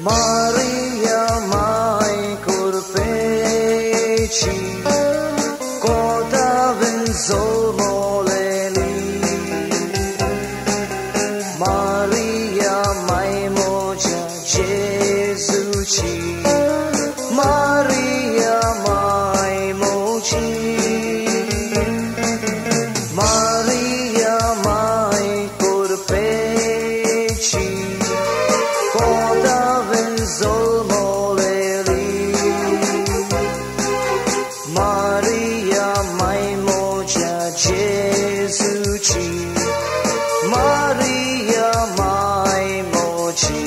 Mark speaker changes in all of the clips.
Speaker 1: Maria mai curpeci, cota venzol moleli. Maria mai moja Jesuci, Maria mai moci. Maria mai curpeci, cota venzol moleli. Maria mai moja Jesuci, Maria mai moci.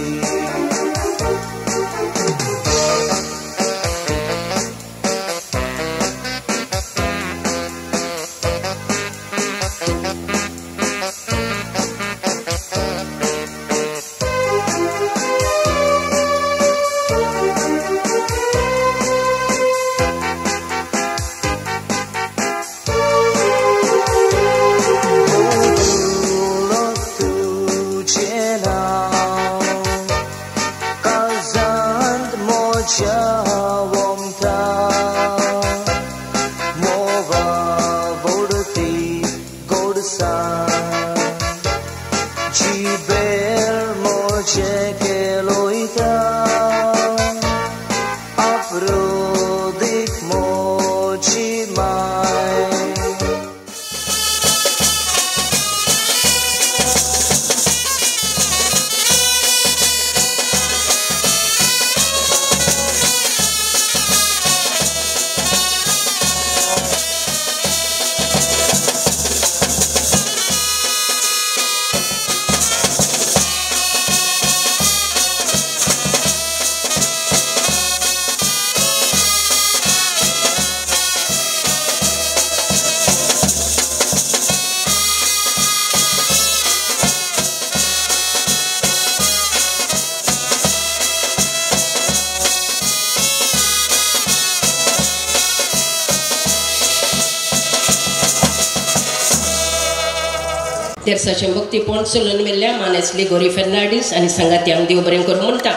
Speaker 2: तेरसाचें भक्तीपण चलून मेल्ल्या मानेसली गोरी फेर्नांडीस आनी सांगात्यांक देव बरें करूं म्हणटा.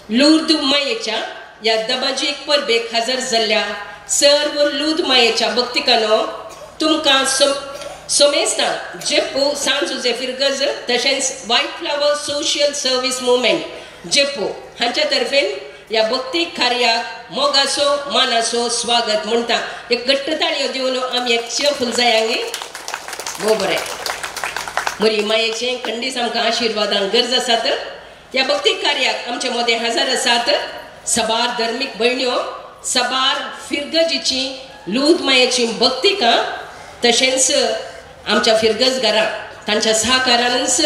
Speaker 2: लुर्द मायेच्या ह्या दबाजीक परबेक हजर जाल्ल्या सर्व लुर्द मायेच्या भक्तिकांनो तुमकां सोमेस्तां जेप्पू सांत जुझे फिरगज तशेंच white flower social service movement Jeppu हांच्या तर्फेन ह्या भक्ती कार्याक मोगाचो मानाचो स्वागत म्हणटा. एक घट्ट ताळयो दिवन आमी एक चेफूल जायांगी भोव बरें. मरी मायेचे खंडीस आमकां आशिर्वादान गरज आसात. ह्या भक्ती कार्याक आमचे मदें हजर आसात सबार धर्मीक भयण्यो, सबार फिरगजीची लूद मायेची भक्तिकां तशेंच आमच्या फिरगज घरां तांच्या सहकारानच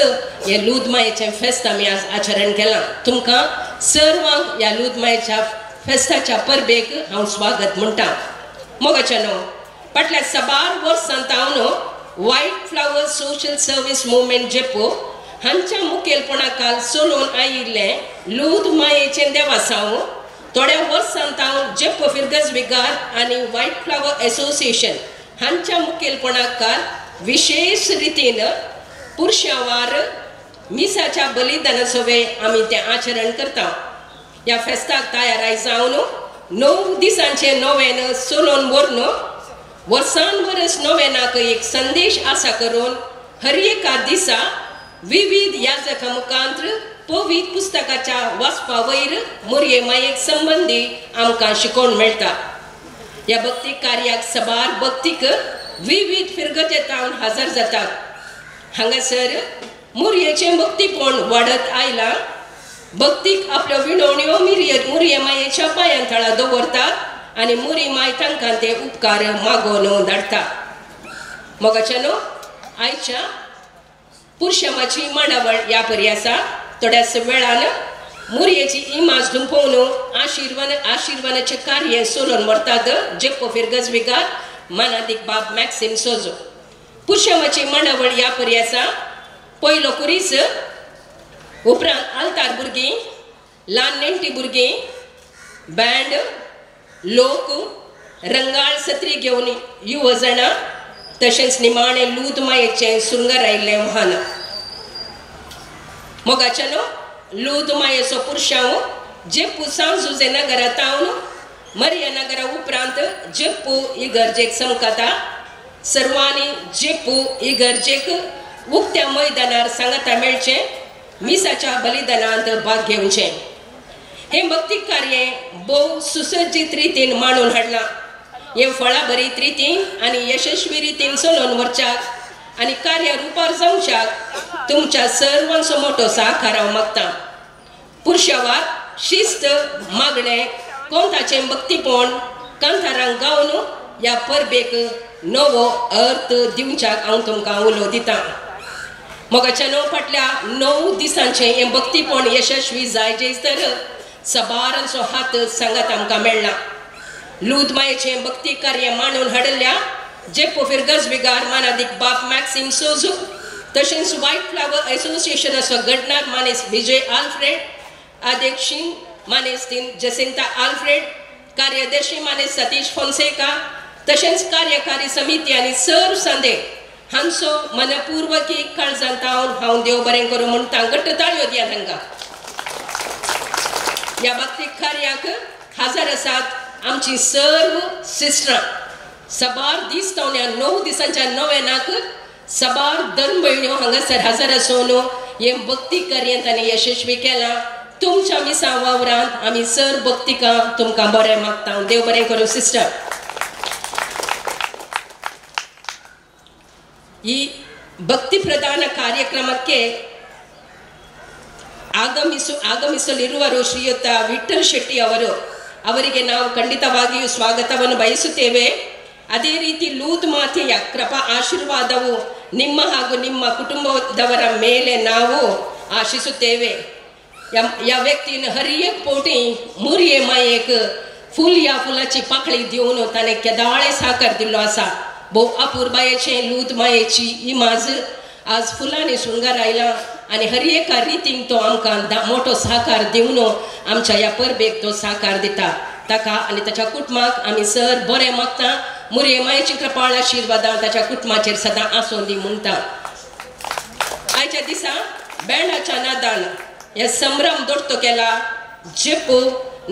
Speaker 2: हें लूद मायेचें फेस्त आमी आज आचरण केलां. तुमकां सर्वांक ह्या लूद मायेच्या फेस्ताच्या परबेक हांव स्वागत म्हणटा. मोगाच्या न्हू फाटल्या सबार वर्सां तावन white flower social service movement Jeppu हांच्या मुखेलपणाखाल चलून आयिल्लें लूद मायेचें देवासांव थोड्या वर्सां तावन जेप्पू फिरगज विगार आनी व्हायट फ्लावर एसोसिएशन हांच्या मुखेलपणाखाल विशेष रितीन पुरशावार मिसाच्या बलिदाना सवे आमी तें आचरण करता. ह्या फेस्ताक तयार जावन 9 दिसांचें नोवेन चलोवन व्हरून वर्सान वर्स नोवेनाक एक संदेश आसा करून हर एका दिसा विविध याजका मुखांत्र पवित्र पुस्तकाच्या वाचपा वयर मोरये मायेक संबंदी आमकां शिकोवन मेळटा. ह्या भक्ती कार्याक सबार भक्तीक विविध फिरगजेतावन हजर जातात. हांगासर मोरयेचें भक्तीपण वाडत आयलां. भक्तीक आपल्यो विणवण्यो मोरये मायेच्या पांयां थळा दवरतात आनी मोरी माय तांकां ते उपकार मागोवन धाडटा. मोगाच्या न्हू आयच्या पुरशामाची मांडावळ ह्या परी आसा. थोड्याच वेळान मोरयेची इमाज धुंपोवन आशिर्वानाचें कार्य चलोवन व्हरतात जेप्पो फिरगज विगार मानादीक बाब मॅक्सिम सोजो. पुरशामाची मांडावळ ह्या परी आसा. पयलो कुरीस, उपरांत आल्तार भुरगीं, ल्हान नेण्टी भुरगीं, बँड, लोक, रंगाळ सत्री घेवन युव जाणां तशेंच निमाणें लूद मायेचें सुंगर आयिल्लें वाहन. मोगाच्या न्हू लूद मायेचो पुरशांव जेप्पू सांव जुजे नगरा तावन मरिया नगरा उपरांत जेप्पू इगर्जेक समकता. सर्वांनी जेप्पू इगर्जेक उक्त्या मैदानार सांगाता मेळचें, मिसाच्या बलिदानांत भाग घेवचें. हें भक्ती कार्य भोव सुसज्जीत रितीन मांडून हाडलां. हें फळाभरीत रितीन आनी यशस्वी रितीन चलोवन व्हरच्याक आनी कार्य रुपार जावच्याक तुमच्या सर्वांचो मोटो साकार हांव मागतां. पुरशावार शिस्त मागणें कोंताचें भक्तीपण कांतारांक गावन ह्या परबेक नवो अर्थ दिवच्याक हांव तुमकां उलो दितां. मोगाच्या णव फाटल्या 9 दिसांचें हें भक्तीपण यशस्वी जायजें तर सबारांचो हात सांगात आमकां मेळ्ळा. लूद मायेचें भक्ती कार्य मांडून हाडिल्ल्या जेप्पो फिरगज विगार मानादीक बाप मॅक्सिम सोजू, तशेंच व्हायट फ्लावर एसोसिएशनाचो घडणार मानेस विजय आल्फ्रेड, अध्यक्षीन मानेस तीन जसिंता आल्फ्रेड, कार्यदर्शी मानेस सतीश फोन्सेका, तशेंच कार्यकारी समिती आनी सर्व सांदे हांचो मनपूर्वकी काळजान तावन हांव देव बरें करूं म्हणटा. घट्ट ताळयो दिया तांकां. ह्या भक्ती कार्याक हजर आसात आमची सर्व सिस्टरां. सबार दीस तावन ह्या 9 दिसांच्या नव्यानाक सबार धर्म भयण्यो हांगासर हजर आसून हें भक्ती कार्य तांणी यशस्वी केलां. तुमच्या मिसा वावरांत आमी सर भक्तिका तुमकां बरें मागता. देव बरें करूं सिस्टर. ಈ ಭಕ್ತಿ ಪ್ರಧಾನ ಕಾರ್ಯಕ್ರಮಕ್ಕೆ ಆಗಮಿಸಲಿರುವರು ಶ್ರೀಯುತ ವಿಠಲ್ ಶೆಟ್ಟಿ ಅವರು. ಅವರಿಗೆ ನಾವು ಖಂಡಿತವಾಗಿಯೂ ಸ್ವಾಗತವನ್ನು ಬಯಸುತ್ತೇವೆ. ಅದೇ ರೀತಿ ಲೂದ್ ಮಾತೆಯ ಕೃಪಾ ಆಶೀರ್ವಾದವು ನಿಮ್ಮ ಹಾಗೂ ನಿಮ್ಮ ಕುಟುಂಬದವರ ಮೇಲೆ ನಾವು ಆಶಿಸುತ್ತೇವೆ. या व्यक्तीन हर एक पोटी मुरये मायेक फूल या फुलाची पाकळी दिवन ताणें केदाळे साकार दिल्लो आसा. भोव अपुरबायेचें लूद मायेची इमाज आज फुलांनी शृंगार आयला आनी हर एका रितीन तो आमकां मोटो साकार दिवन आमच्या ह्या परबेक तो साकार दिता. ताका आनी ताच्या कुटुंबाक आमी सर बरें मागता. मुरये मायेची कृपाळ आशिर्वादां ताच्या कुटुंबाचेर सदां आसूं दी म्हणटा. आयच्या दिसा बँडाच्या नादान हे संभ्रम दोडतो केला जेप्पो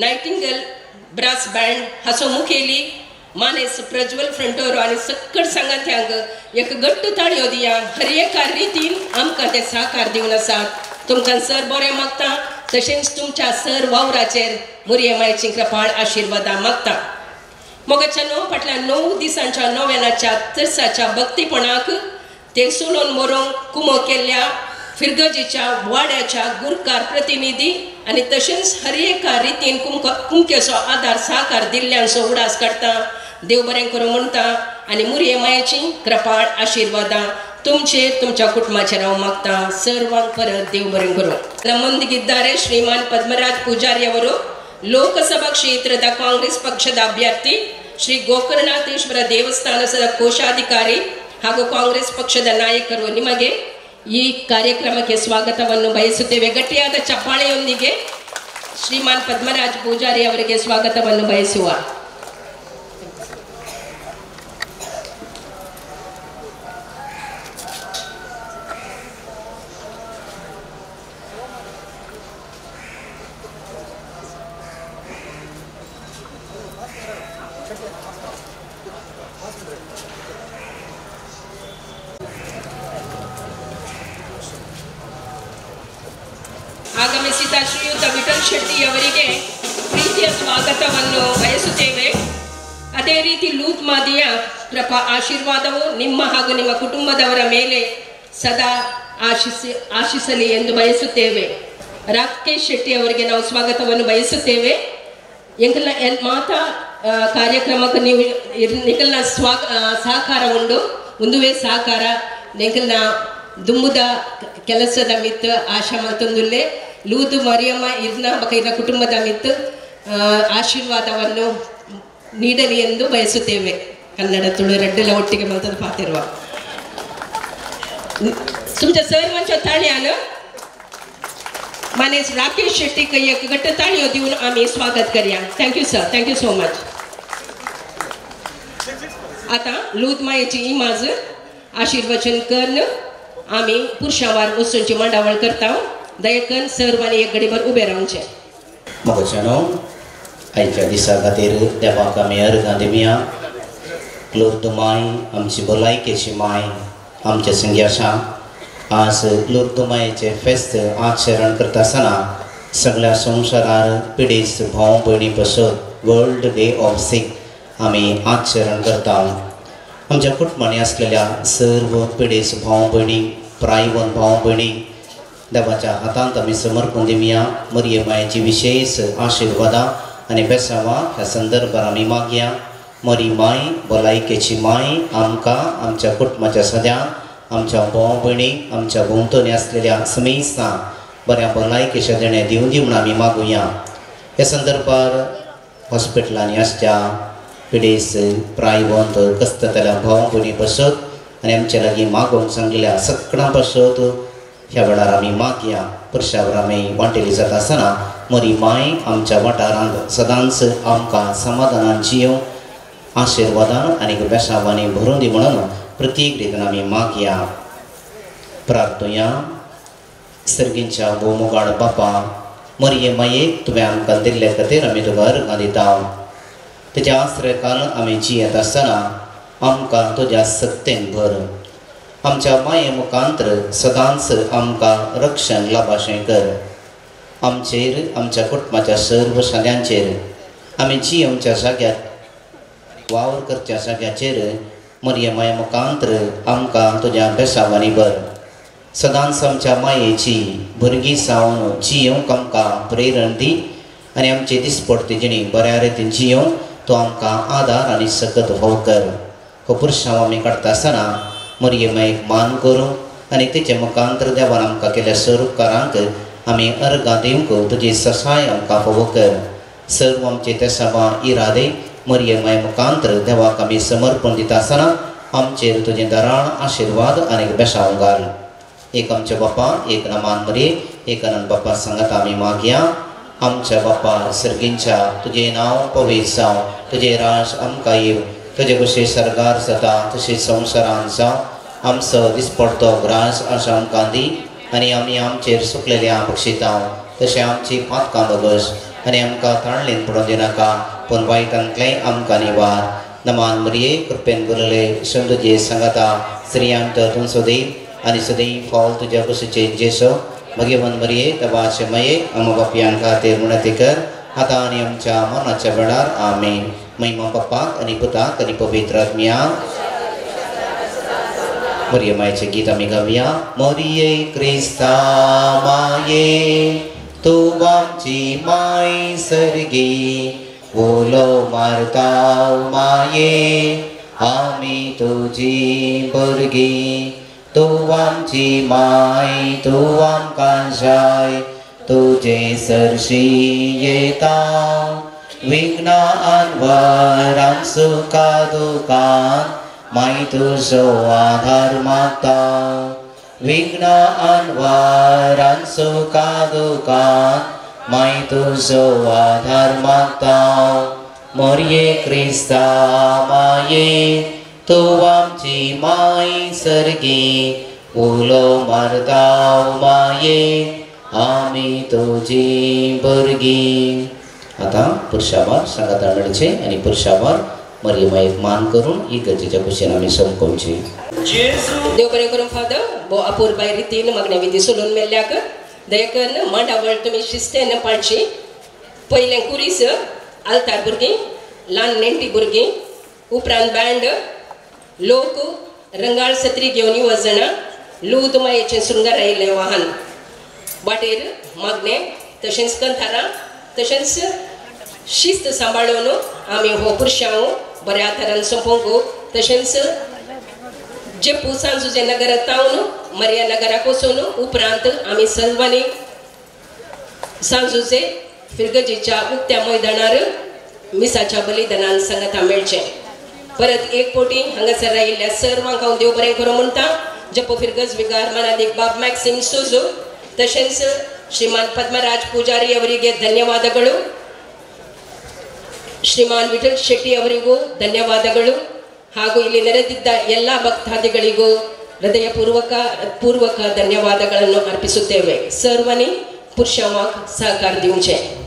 Speaker 2: नायटिंगल ब्रास बँड हाचो मुखेली मानेस प्रज्वल फ्रंटोरो आनी सक्कड सांगात्यांक एक घट्ट ताळयो दिया. हर एका रितीन आमकां ते साकार दिवन आसात. तुमकां सर बरें मागता, तशेंच तुमच्या सर वावराचेर मुरये मायेची कृपाळ आशिर्वादां मागता. मोगाच्या 9 फाटल्या 9 दिसांच्या नव्यानाच्या तरसाच्या भक्तीपणाक ते सोलोन मोरोंक कुमो केल्ल्या फिरगजीच्या वाड्याच्या गुरकार प्रतिनिधी आनी तशेंच हर एका रितीन कुमकेचो आदार साकार दिल्ल्यांचो उडास काडटा. देव बरें करूं म्हणटा आनी मुरये मायेची कृपाळ आशिर्वादां तुमचेर तुमच्या कुटुंबाचेर हांव मागता. सर्वांक परत देव बरें करूं. ನಮ್ಮೊಂದಿಗಿದ್ದಾರೆ ಶ್ರೀಮಾನ್ ಪದ್ಮರಾಜ್ ಪೂಜಾರಿ ಅವರು, ಲೋಕಸಭಾ ಕ್ಷೇತ್ರದ ಕಾಂಗ್ರೆಸ್ ಪಕ್ಷದ ಅಭ್ಯರ್ಥಿ, ಶ್ರೀ ಗೋಕರ್ಣನಾಥೇಶ್ವರ ದೇವಸ್ಥಾನದ ಕೋಶಾಧಿಕಾರಿ ಹಾಗೂ ಕಾಂಗ್ರೆಸ್ ಪಕ್ಷದ ನಾಯಕರು. ನಿಮಗೆ ಈ ಕಾರ್ಯಕ್ರಮಕ್ಕೆ ಸ್ವಾಗತವನ್ನು ಬಯಸುತ್ತೇವೆ. ಗಟ್ಟಿಯಾದ ಚಪ್ಪಾಳೆಯೊಂದಿಗೆ ಶ್ರೀಮಾನ್ ಪದ್ಮರಾಜ್ ಪೂಜಾರಿ ಅವರಿಗೆ ಸ್ವಾಗತವನ್ನು ಬಯಸುವ. ಆಗಮಿಸಿದ ಶ್ರೀಯುತ ವಿಠಲ್ ಶೆಟ್ಟಿ ಅವರಿಗೆ ಪ್ರೀತಿಯ ಸ್ವಾಗತವನ್ನು ಬಯಸುತ್ತೇವೆ. ಅದೇ ರೀತಿ ಲೂತ್ ಮಾದಿಯ ಕೃಪಾ ಆಶೀರ್ವಾದವು ನಿಮ್ಮ ಹಾಗೂ ನಿಮ್ಮ ಕುಟುಂಬದವರ ಮೇಲೆ ಸದಾ ಆಶಿಸಲಿ ಎಂದು ಬಯಸುತ್ತೇವೆ. ರಾಕೇಶ್ ಶೆಟ್ಟಿ ಅವರಿಗೆ ನಾವು ಸ್ವಾಗತವನ್ನು ಬಯಸುತ್ತೇವೆ. ಎಂಕಲ್ನ ಮಾತಾ ಕಾರ್ಯಕ್ರಮಕ್ಕೆ ನೀವು ನಿಕಲ್ನ ಸಹಕಾರ ಉಂಡು, ಉಂದುವೇ ಸಹಕಾರ ನಿಕಲ್ನ ದುಂಬುದ ಕೆಲಸದ ಮಿತ್ತು ಆಶಾ ಮತ್ತೊಂದುಲ್ಲೆ ಲೂದು ಮರಿಯಮ್ಮ ಇರ್ನ ಬಕ ಕುಟುಂಬದ ಮಿತ್ತು ಆಶೀರ್ವಾದವನ್ನು ನೀಡಲಿ ಎಂದು ಬಯಸುತ್ತೇವೆ. ಕನ್ನಡ ತುಳು ರಡ್ಡೆಲ್ಲ ಒಟ್ಟಿಗೆ ಮಲ್ತದ ಪಾತಿರುವ तुमच्या सर्वांच्या ताळ्यान मानेस राकेश शेट्टी कय्यक घट्ट ताळयो दिवन आमी स्वागत करया. Thank you sir, thank you so much. आता लूद मायेची इमाज आशीर्वचन करून आमी पुरशावार वस्तूंची मांडावळ करता. दयकन सर्वांनी एक घडीभर उबे रावचें.
Speaker 3: मोगाच्यानो, आयच्या दिसा खातीर देवाक आमी अर्गां दिवया. लुर्द माय आमची भलायकेची माय आमच्या संगी आसा. आज लुर्द मायेचें फेस्त आचरण करता आसतना सगळ्या संवसारार पिडेस्त भाव भयणी पसत वर्ल्ड डे ऑफ सीक आमी आचरण करता. आमच्या कुटुंबांनी आसलेल्या सर्व पिडेस्त भाव भयणी, प्रायवन भाव भयणी देवाच्या हातांत आमी समर्पण दिवया. मरिये मायेची विशेष आशिर्वादां आनी बेसांवां ह्या संदर्भार आमी मागया. मरी माय भलायकेची माय आमकां आमच्या कुटुंबाच्या सद्यांक, आमच्या भाव भयणीक, आमच्या भोंवतणी आसलेल्या समेस्तांक बऱ्या भलायकेच्या देणें दिवन दी म्हूण आमी मागुया. ह्या संदर्भार हॉस्पिटलांनी आसच्या पिडेस्त, प्रायवंत, कसतल्या भाव भयणी पसत आनी आमच्या लागीं मागोवंक सांगलेल्या सगळ्यां पसत ह्या वेळार आमी मागया. पुरशावर आमी वांटेली जाता आसतना मरी माय आमच्या वाठारांत सदांच आमकां समाधानान जियोवंक आशिर्वादान आनी बेसांवांनी भरून दी म्हणून प्रत्येक रितीन आमी मागया. प्रार्थुया. सर्गींच्या भोवमुगाड बापा, मरिये मायेक तुवें आमकां दिल्ले खातीर आमी तुका अर्गां दिता. तेज्या आश्रयकाल आमी जियेत आसतना आमकां तुज्या सत्तेन भर. आमच्या माये मुखांतर सदांच आमकां रक्षण लाभाशें कर. आमचेर, आमच्या कुटुंबाच्या सर्व सद्यांचेर, आमी जियेवच्या जाग्यार, वावर करच्या जाग्याचेर मरिये माये मुखांतर आमकां तुज्या बेसांवांनी भर. सदांच आमच्या मायेची भुरगीं सावन जियेवंक आमकां प्रेरण दी आनी आमची दिसपडती जिणी बऱ्या रितीन जियेवंक तो आमकां आदार आनी सकत फाव कर. हो पुरशांव आमी काडटा आसतना मरिये मायेक मान करूं आनी तेचे मुखांतर देवान आमकां केल्या स्वरुपकारांक आमी अर्गां दिवंक तुजी ससाय आमकां फावो कर. सर्व आमचे तेसावां इरादे मरिये माये मुखांतर देवाक आमी समर्पण दिता आसतना आमचेर तुजें दराळ आशिर्वाद आनी बेसांव घाल. एक आमच्या बापा, एक नमान मरिये, एक अनंत बापा सांगात आमी मागया. आमच्या बापा सर्गींच्या, तुजें नांव पवित्र जावं, तुजें राज आमकां येवं, तुजे कशें सर्गार जाता तशें संवसारांत जावं. आमचो दिसपडतो ग्रास आज आमकां दी आनी आमी आमचेर सुकलेल्या बक्षिता तशें आमची पातकां बगस आनी आमकां ताणलेन पडोवन दिनाका, पूण वायटांतलें आमकां निवार. नमान मरिये, कृपेन भरले, संत तुजे सांगाता, स्त्रियांत तूं सदैव आनी सदैव फावल तुज्या कुशीचें जेसो. भगवान मरिये, देवाचे माये, आमा बापयान खातीर विनंती कर आतां आनी आमच्या मरणाच्या वेळार. आमेन. महिमा बापाक आनी पुताक आनी पवित्र आत्म्याक. मरिये मायेचें गीत आमी गावया. मरिये क्रिस्ता माये, तूं आमची माय सर्गी, उलो मारता माये, आमी तुजी भुरगीं. तूं आमची माय, तूं आमकां जाय, तुजे सरशी येता. विघ्ना अनवरान सुखा दुखान माय तुजो आधार मागता. विघ्न अनवरान सुखा दुखान माय तुजो आधार मागता. मरिये क्रिस्ता माये, तूं आमची माय सर्गी, उलो मारता माये, आमी तुजी भुरगीं. आतां पुरशावार सांगाता मेळचें आनी पुरशावार मरिये मायेक मान करून इगर्जेच्या कुशीन आमी समकोवची.
Speaker 2: देव बरें करूं फादर, भोव अपुरबाय रितीन मागण्या विधी सोडून मेल्ल्याक दयकन मांडावळ तुमी शिस्तेन पाळची. पयलें कुरीस, आल्तार भुरगीं, ल्हान नेण्टी भुरगीं, उपरांत बँड, लोक रंगाळ सत्री घेवन वजना, लूद मायेचें शृंगार आयिल्लें वाहन, वाटेर मागणें तशेंच कंथारां तशेंच शिस्त सांबाळून आमी हो पुरशांव बऱ्या थरान सोंपोवंक. तशेंच जेपू सांजुजे नगरांत तावन मरिया नगराक वचून उपरांत आमी सर्वांनी सांजुजे फिरगजेच्या उक्त्या मैदानार मिसाच्या बलिदानान सांगाता मेळचें. परत एक कोटी हांगासर आयिल्ल्या सर्वांक हांव देव बरें करूं म्हणटा. जपो फिरगज विगार मानादीक बाब मॅक्सिम सोजो तशेंच श्रीमान पद्मराज ಪೂಜಾರಿ ಅವರಿಗೆ ಧನ್ಯವಾದಗಳು. ಶ್ರೀಮಾನ್ ವಿಠಲ್ ಶೆಟ್ಟಿ ಅವರಿಗೂ ಧನ್ಯವಾದಗಳು ಹಾಗೂ ಇಲ್ಲಿ ನೆರೆದಿದ್ದ ಎಲ್ಲ ಭಕ್ತಾದಿಗಳಿಗೂ ಹೃದಯಪೂರ್ವಕ ಪೂರ್ವಕ ಧನ್ಯವಾದಗಳನ್ನು ಅರ್ಪಿಸುತ್ತೇವೆ. ಸರ್ವನಿ ಪುರುಷವಾಕ್ ಸಹಕಾರ ದಿವಚೆ.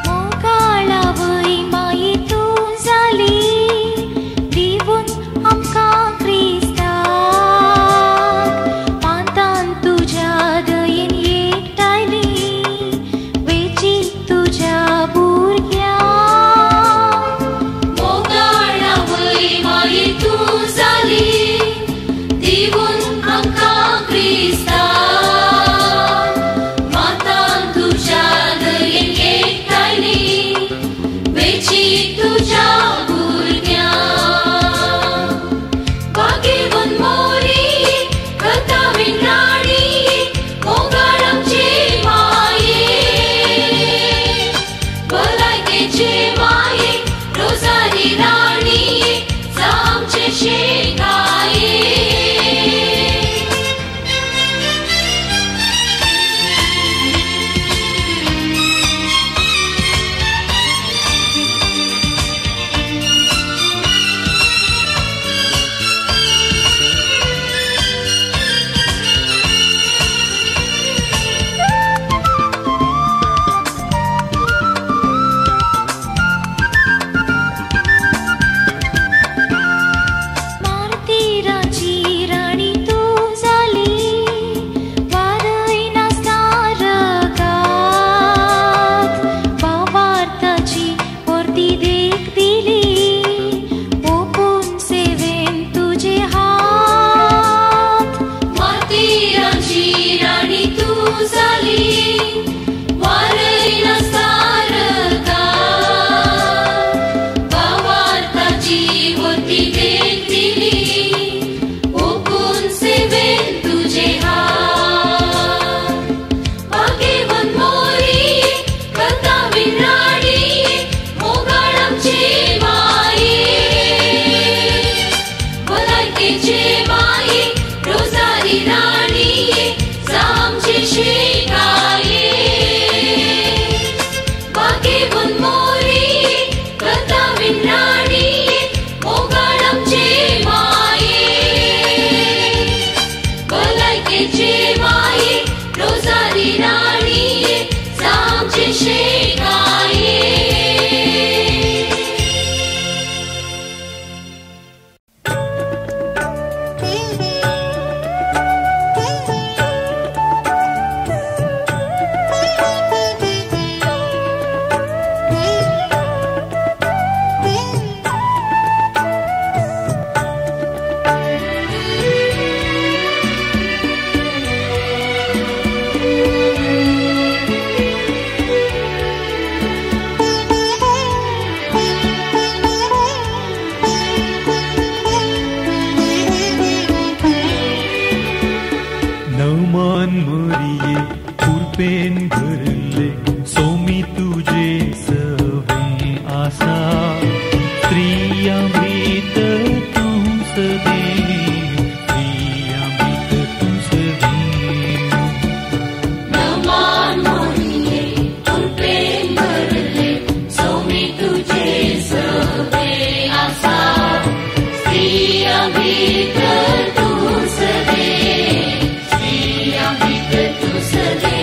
Speaker 4: More नमन मोरिये कुरपेन भरले सोमी तुझे सवे आसा स्त्रियां भीतर तू सदैव स्त्रियां भीतर तू सदैव।
Speaker 5: नमन मोरिये कुरपेन भरले सोमी तुझे सवे आसा स्त्रियां भीतर तू सदैव स्त्रियां भीतर तू सदैव।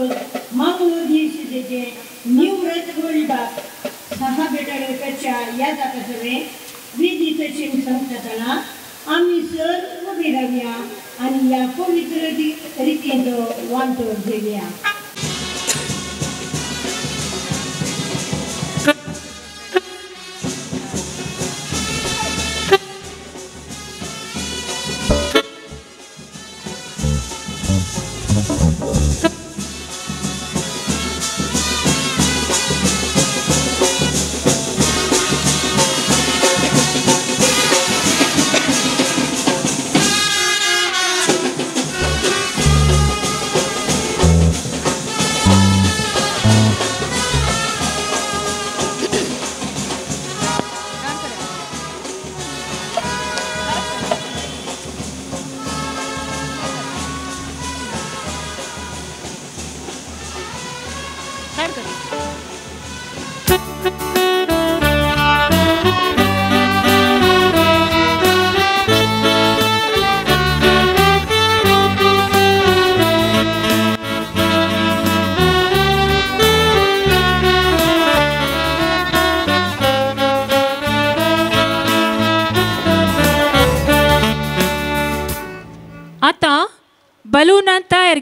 Speaker 6: कार्लोस मांगलोर दिवशीचे निवृत्त गोळीबाब सहा बेटाडकच्या या जाता विधी तशी सांगताना आम्ही सर उबी रावया आणि या पवित्र रितींचो वांटो घेऊया.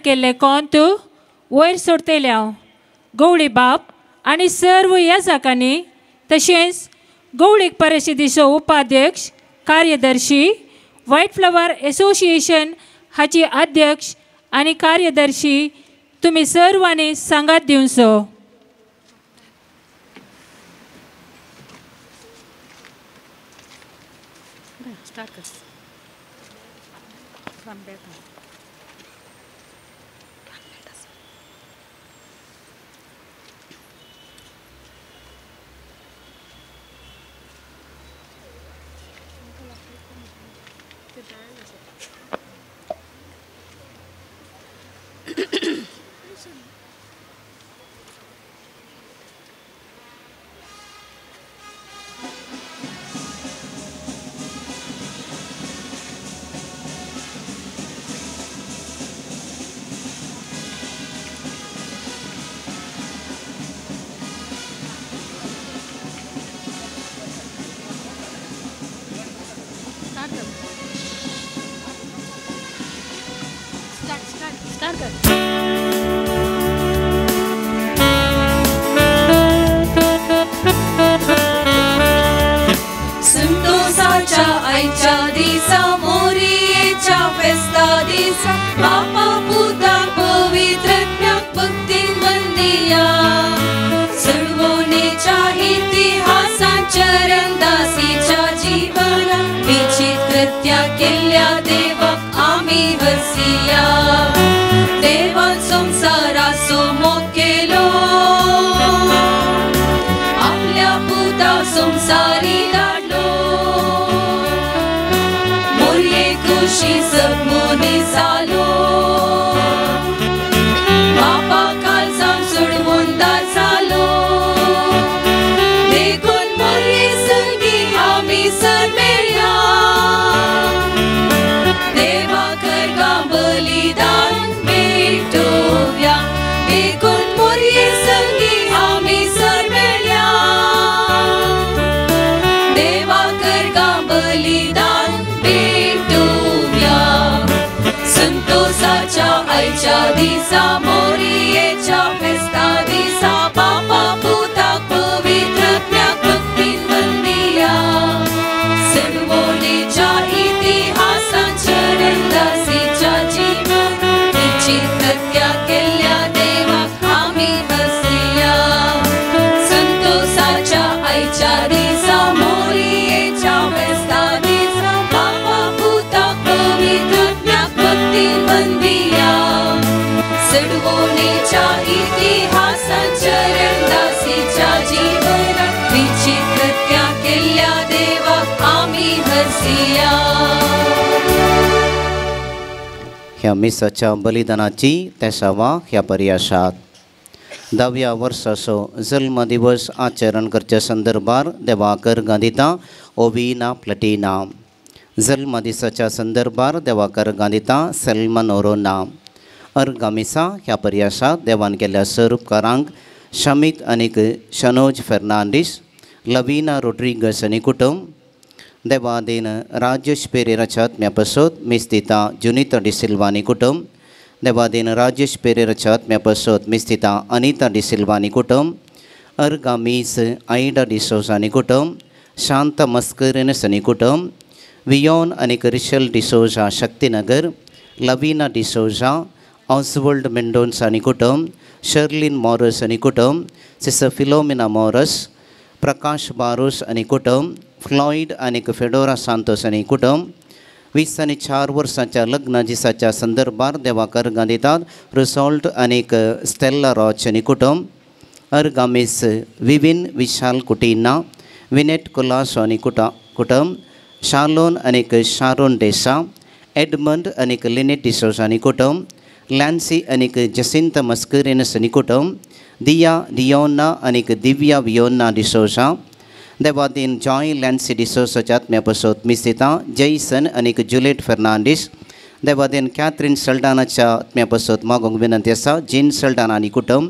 Speaker 7: केल्ले कोंत वयर सोडटले हांव गवळी बाप आनी सर्व याजकांनी तशेंच गवळीक परिशदेचो उपाध्यक्ष कार्यदर्शी व्हायट फ्लावर एसोसिएशन हाची अध्यक्ष आनी कार्यदर्शी तुमी सर्वांनी सांगात दिवचो.
Speaker 5: संतोषाच्या आईच्या दिसा मोरियेच्या फेस्ता दिसा बापा पुता पवित्र भक्तीन वंदिया सडवणेच्या इतिहासात चरणदासीच्या जीवना विचित्र कृत्या केल्ल्या देवाक आमी हरसिया. देवान संवसाराचो मोग केलो आपल्या पुता संवसारी धाडलो मोरये खुशी सग मनीस जालो बापा काळजान सोडवंदार जालो देखून मोरये संगी आमी सर मेळया देवा करगा बलिदान भेटोवया देखून मोरये संगी आमी सर मेळया देवा करगा बलिदान भेटोवया. संतोषाच्या आईच्या दिसा मोरियेच्या फेस्ता दिसा बापा पुताक पवित्र भक्तीन वंदिया सडवणेच्या इतिहासात चरणदासीच्या जीवन विचित्र कृत्या केल्ल्या देवाक आमी हरसिया. संतोषाच्या आईच्या दिसा मोरियेच्या फेस्ता दिसा बापा पुताक पवित्र भक्तीन वंदिया सडवणेच्या इतिहासात चरणदासीच्या जीवनात विचित्र कृत्या केल्ल्या देवाक आमी हरसिया.
Speaker 3: ह्या मिसाच्या बलिदानाची तेसावा ह्या पर्यासात 10व्या वर्साचो जल्मदिवस आचरण करच्या संदर्भार देवाकर गांधिता ओविना प्लटिना. जल्मदिसाच्या संदर्भार देवाकर गांधिता सलमनोरोना. अर्गा मिसा ह्या पर्यासा देवान केल्ल्या सर उपकारांक शमीत आनीक शनोज फेर्नांडीस, लवीना रोड्रिगस आनी कुटुंब, देवादीन राजेश पेरेराच्या आत्म्या पासत मिस्तिता जुनिता डिसिल्वा आनी कुटुंब, देवादीन राजेश पेरेराच्या आत्म्या पासत मिस्तिता अनिता डिसिल्वा आनी कुटुंब, अर्गा मीस आयडा डिसोजा आनी कुटुंब, शांता मस्करेनस आनी कुटुंब, वियोन आनी रिशल डिसोजा शक्तिनगर, लवीना डिसोजा, ऑसवर्ल्ड मेंडोन्स आनी कुटुंब, शर्लिन मॉरस आनी कुटुंब, सिस्टर फिलोमिना मॉरस, प्रकाश बारोस आनी कुटुंब, फ्लॉयड आनी फेडोरा सांतोस आनी कुटुंब। 24 वर्सांच्या लग्न दिसाच्या संदर्भार देवाक अर्गां दितात रिसॉल्ट आनी स्टेल्ला रॉच आनी कुटुंब, अर्गां मिस विविन विशाल कुटिना, विनेट कोलासो आनी कुटुंब, शालोन आनी शारोन डेसा, एडमंड आनी लिनेट डिसोजा आनी कुटुंब, लॅन्सी आनी जसिंत मस्करेनस आनी कुटुंब, दिया डियोना आनी दिव्या वियोना डिसोजा, देवादीन जॉय लॅन्सी डिसोजाच्या आत्म्या पासत मिस्तिता जैसन आनी जुलियट फेर्नांडीस, देवादीन कॅथरीन सल्डानाच्या आत्म्या पासत मागूंक विनंती आसा जीन सल्डाना आनी कुटुंब,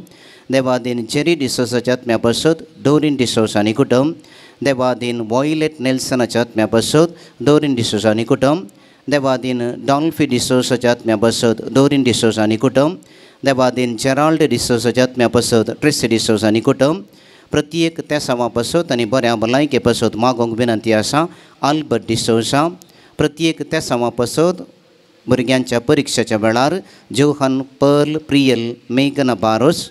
Speaker 3: देवादीन जेरी डिसोजाच्या आत्म्या पासत डोरीन डिसोजा आनी कुटुंब, देवादीन वॉयलेट नेल्सनाच्या आत्म्या पासत डोरीन डिसोजा आनी कुटुंब, देवादीन डॉल्फी डिसोजाच्या आत्म्या पासत डोरीन डिसोजा आनी कुटुंब, देवादीन जेराल्ड डिसोजाच्या आत्म्या पासत ट्रेसी डिसोजा आनी कुटुंब। प्रत्येक तेसांवा पासत आनी बऱ्या भलायके पासत मागूंक विनंती आसा आल्बर्ट डिसोजा। प्रत्येक तेसांवा पासत भुरग्यांच्या परिक्षेच्या वेळार जोहन पर्ल प्रियल मेघना बारोस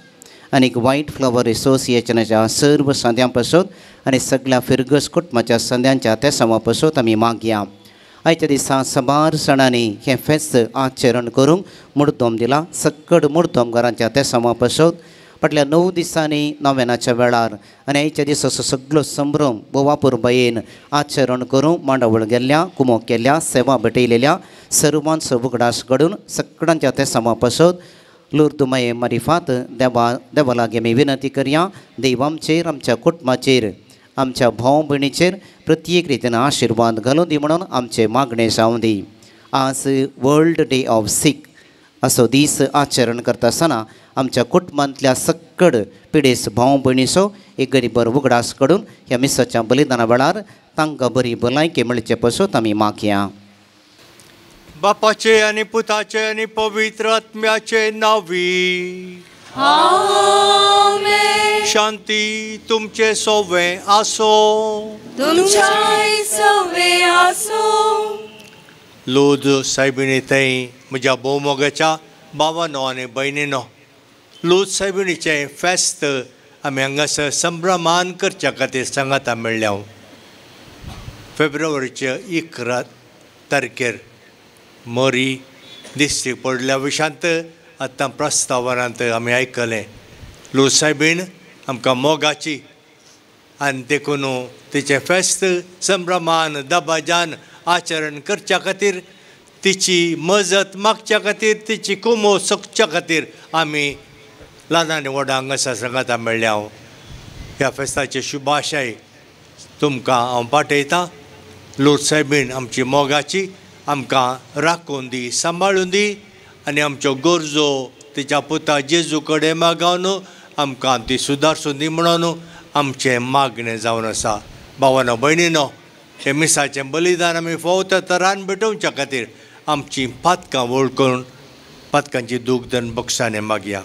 Speaker 3: आनी व्हायट फ्लावर एसोसिएशनाच्या सर्व संद्यां पासत आनी सगळ्या फिरगस कुटुंबाच्या संद्यांच्या तेसांवा पासत आमी मागया। आयच्या दिसा साबार सणांनी हें फेस्त आचरण करूंक मुर्दोम दिला सक्कड मुर्दोमगारांच्या तेसांवा पासत फाटल्या 9 दिसांनी नव्यानाच्या वेळार आनी आयच्या दिसा सगळो संभ्रम बोवापुरबायेन आचरण करूंक मांडावळ गेल्ल्या कुमोक केल्ल्या सेवा भेटयलेल्या सर्वांचो उगडास घडून सगळ्यांच्या तेसांवा पासत लुर्दुमाये मारिफात देवा देवा लागीं आमी विनंती करया। देव आमचेर आमच्या कुटुंबाचेर आमच्या भाव भयणीचेर प्रत्येक रितीन आशिर्वाद घालूं दी म्हणून आमचें मागणें जावं दी। आज वर्ल्ड डे ऑफ सीख असो दीस आचरण करता आसतना आमच्या कुटुंबांतल्या सक्कड पिडेस भाव भयणीचो एक गरीबर उगडास काडून ह्या मिसाच्या बलिदाना वेळार तांकां बरी भलायकी मेळचे पासत आमी मागया।
Speaker 8: बापाचे आनी पुताचे आनी पवित्र आत्म्याचे नांवी
Speaker 5: आमेन।
Speaker 8: शांती तुमचे सोवे आसो,
Speaker 5: तुमच्याय सोवे आसो।
Speaker 8: लोद सायबिणी थंय म्हज्या भोवमोगाच्या भावानो आनी भयणीनो, लोद सायबिणीचें फेस्त आमी हांगासर संभ्रमान करच्या खातीर सांगाता मेळ्ळ्या। फेब्रुवारीचे 11 तारखेर मोरी दिश्टी पडल्या विशांत आतां प्रस्तावनांत आमी आयकलें। लोद सायबीण आमकां मोगाची आनी देखून तिचें फेस्त संभ्रमान दबाजान आचरण करच्या खातीर, तिची मजत मागच्या खातीर, तिची कुमो सोदच्या खातीर आमी ल्हान आनी व्हडा हांगासर सांगाता मेळ्ळ्या। ह्या फेस्ताचे शुभाशय तुमकां हांव पाठयतां। लोद सायबीण आमची मोगाची, आमकां राखून दी, सांबाळून दी आनी आमच्यो गरजो तिच्या पुता जेजू कडेन मागोवन आमकां ती सुदारसून दी म्हणून आमचें मागणें जावन आसा। भावानो भयणीनो, हें मिसाचें बलिदान आमी फावो त्या तरान भेटोवच्या खातीर आमचीं पातकां वळखून पातकांची दूख बक्षाने मागया।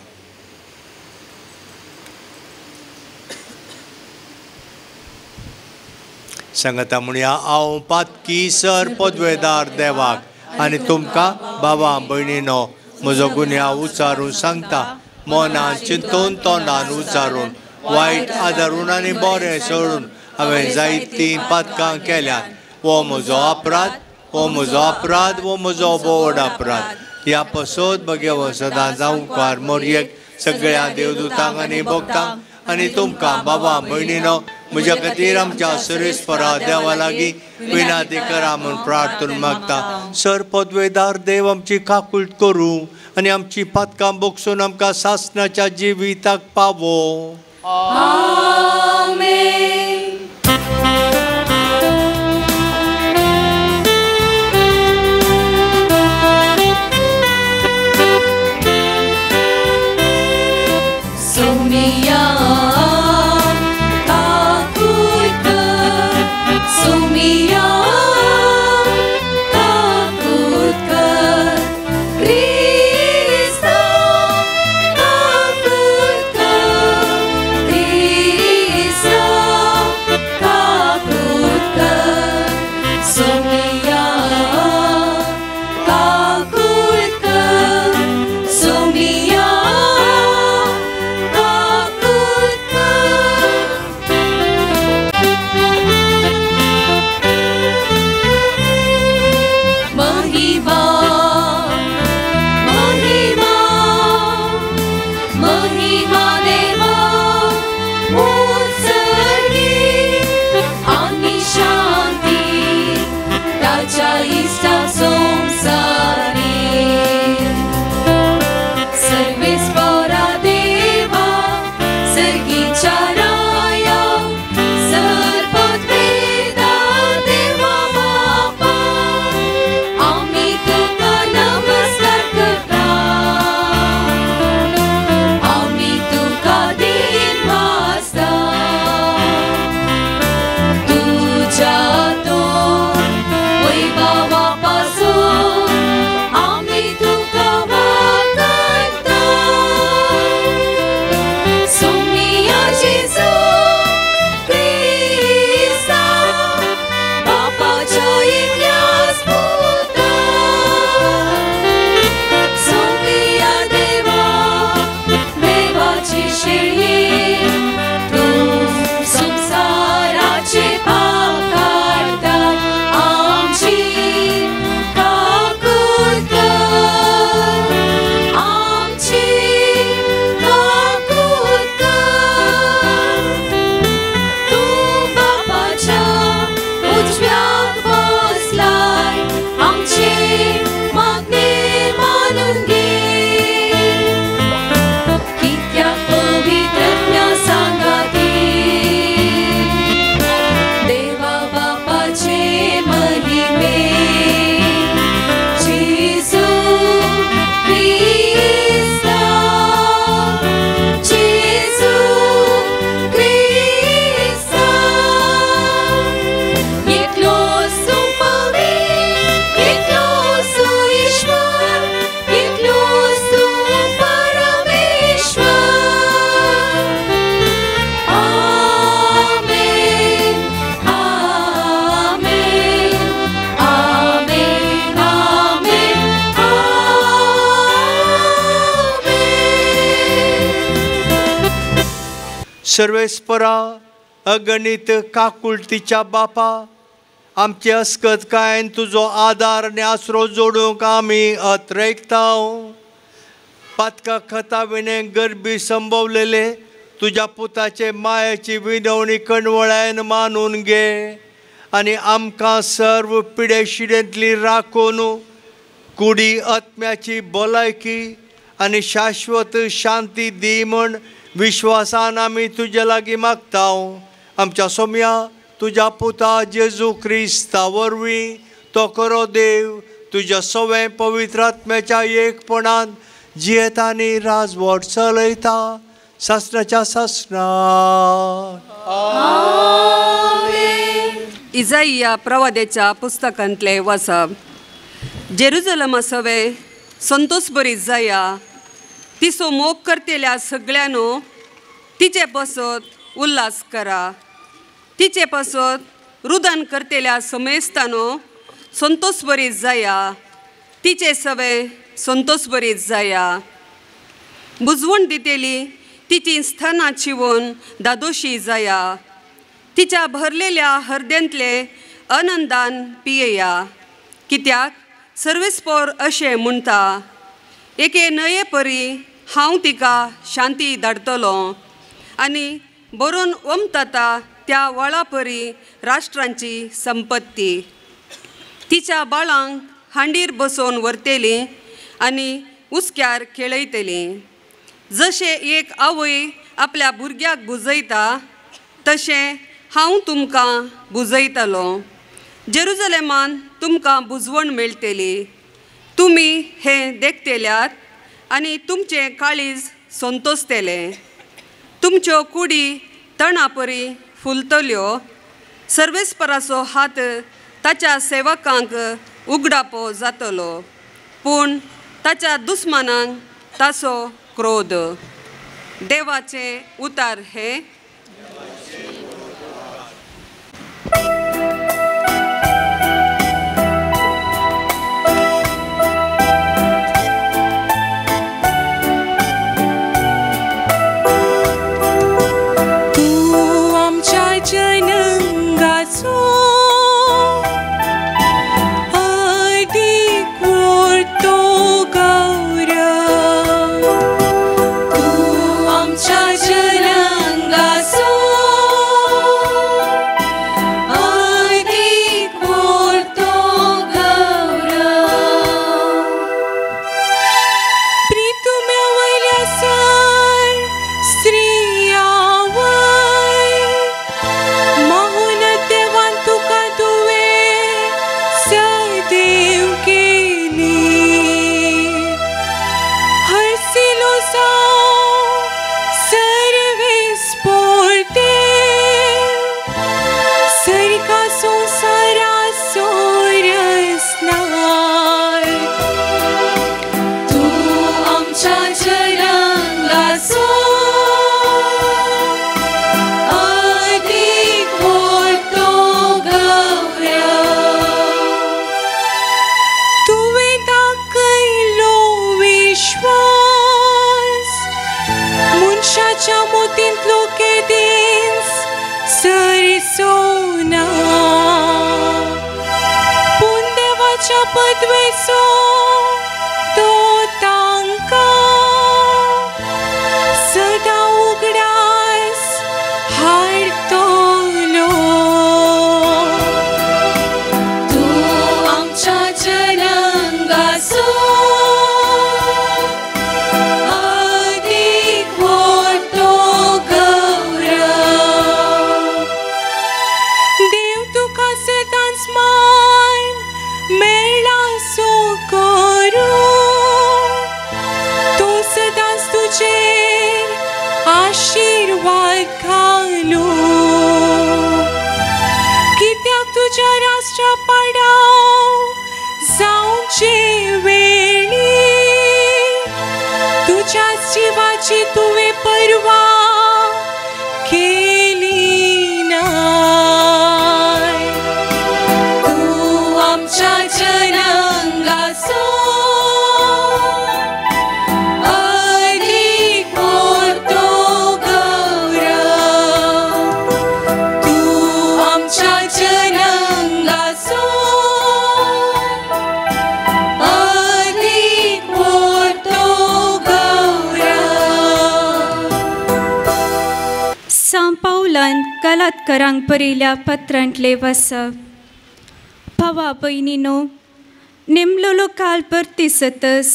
Speaker 8: सांगता म्हणया, हांव पातकी सर पदवेदार देवाक आनी तुमकां बाबा भयणीनो म्हजो गुन्यांव उचारून सांगता। मनान चिंतून तोंडान उचारून वायट आदारून आनी बरें सोडून हांवें जायतीं पातकां केल्यात। हो म्हजो अपराध, हो म्हजो अपराध, हो म्हजो व्हड अपराध। ह्या पसत म्हगे सदां जावंकार मोरयेक सगळ्या देवदूतांक आनी भक्तांक आनी तुमकां बाबा भयणीनो म्हज्या खातीर आमच्या सुरेस्परा देवा लागीं विनंती करा म्हूण प्रार्थना मागता। सर पदवेदार देव आमची काकूट करूं आनी आमची पातकां बगसून आमकां सासणाच्या जिविताक पावो।
Speaker 5: आमेन। सोमिया काकूट कर, सोमिया काकूट कर, क्रिस्ता काकूट कर, क्रिस्ता काकूट कर, सोमिया काकूट कर, सोमिया काकूट कर। महिमा महिमा महिमा देवा उत्सर्गी आनी शांती ताच्या इश्टा संसारी। सर्वेस्परा देवा सर्गीच्या राया सर्वोत्वेदा देवा बापा आमी तुका नमस्कार करता, आमी तुका दिन वाजता। तुज्या तो वैभवा पासून आमी तुका वाकता। सोमिया जेजू क्रिस्ता बापाच्या एकल्याच पुता, सोमिया देवा देवाची शेळये तूं संवसाराचे पाप काडटा, आमची काकूट कर, आमची काकूट कर। तूं बापाच्या उजव्याक बसलाय, आमचे मागणे मानून घे, कित्याक पवित्रज्ञा सांगाती देवा बापाचे महिमे। जेजू क्रिस्ता जेजू क्रिस्ता एकलोच तूं पवित्र, एकलोच तूं ईश्वर, एकलोच तूं परमेश्वर। आमेन आमेन आमेन आमेन आमेन।
Speaker 8: सर्वेस्परा अगणित काकुळटीच्या बापा, आमचे अस्कतकायेन तुजो आदार आनी आसरो जोडूंक आमी अत्रेकता। पातका खता विणे गरबी संभवलेले तुज्या पुताचे मायेची विनवणी कणवळ्यान मानून घे आनी आमकां सर्व पिडेशिडेंतली राखून कुडी आत्म्याची भलायकी आनी शाश्वत शांती दी म्हण विश्वासान आमी तुजे लागीं मागता। आमच्या सोम्या तुज्या पुता जेजू क्रिस्ता वरवीं तो खरो देव तुज्या सवें पवित्र आत्म्याच्या एकपणान जियेता आनी राजवट चलयता सासणाच्या सासणाक।
Speaker 9: इजाइया प्रवाद्याच्या पुस्तकांतले वाचप। जेरुजलमा सवे संतोष बरी जाया, तिचो मोग करतेल्या सगळ्यांनो तिचे पासत उल्हास करा, तिचे पासत रुदन करतेल्या समेस्तानो संतोष बरी जाया, तिचे सवे संतोष बरी जाया। बुजवण दितेली तिची स्थानां शिवून दादोशी जाया, तिच्या भरलेल्या हरदेंतले आनंदान पियेया। कित्याक सर्वेस्पोर अशें म्हणटा, एके न्हंये परी हांव तिका शांती धाडटलो आनी बरोवन ओमताता त्या वळा परी राष्ट्रांची संपत्ती। तिच्या बाळांक हांडीर बसोवन व्हरतली आनी उस्क्यार खेळयतली। जशें एक आवय आपल्या भुरग्याक बुजयता तशें हांव तुमकां बुजयतलो। जेरुजलेमान तुमकां बुजवण मेळटली, तुमी हें देखतेल्यात आनी तुमचें काळीज संतोसतलें। तुमच्यो कुडी तणापरी फुलतल्यो। सर्वेस्पराचो हात ताच्या सेवकांक उगडापो जातलो, पूण ताच्या दुस्मानांक ताचो क्रोध। देवाचें उतार हें।
Speaker 5: तूं आमच्या जनंगाचो अदीक मोठो गौरव, तूं आमच्या जनंगाचो अदीक मोठो गौरव। प्रितुम्या वयल्या सर स्त्रियां वय मोहन देवान तुका तुवें सदैव केली, हरसिलो जावं सर्वेस्पोर देव, सरका संवसाराचो रचणार। तूं आमच्या जनंगाचो अदीक मोठो गौरव, तुवें दाखयलो विश्वास, मनशाच्या मोतींतलो केदींच सरसोना, पूण देवाच्या पदवेचो तो तांकां सदां उगडास हाडटलो। तूं आमच्या जनंगाचो अदीक मोठो गौरव, देव तुका सदांच मान मेळ्ळा सो करूं, तो सदांच तुजेर आशिर्वाद घालूं, कित्याक तुज्या राष्ट्रा पाडाव जावचे वेळी तुज्या जिवाची तुवें पर्वा केली ना। तूं आमच्या जनंगाचो अदीक मोठो गौरव, तूं आमच्या जनंगाचो अदीक मोठो गौरव।
Speaker 10: सांव पावलान गलातकरांक बरयल्या पत्रांतले वाचप। भावा भयणीनो, नेमलोलो काल परतिसतस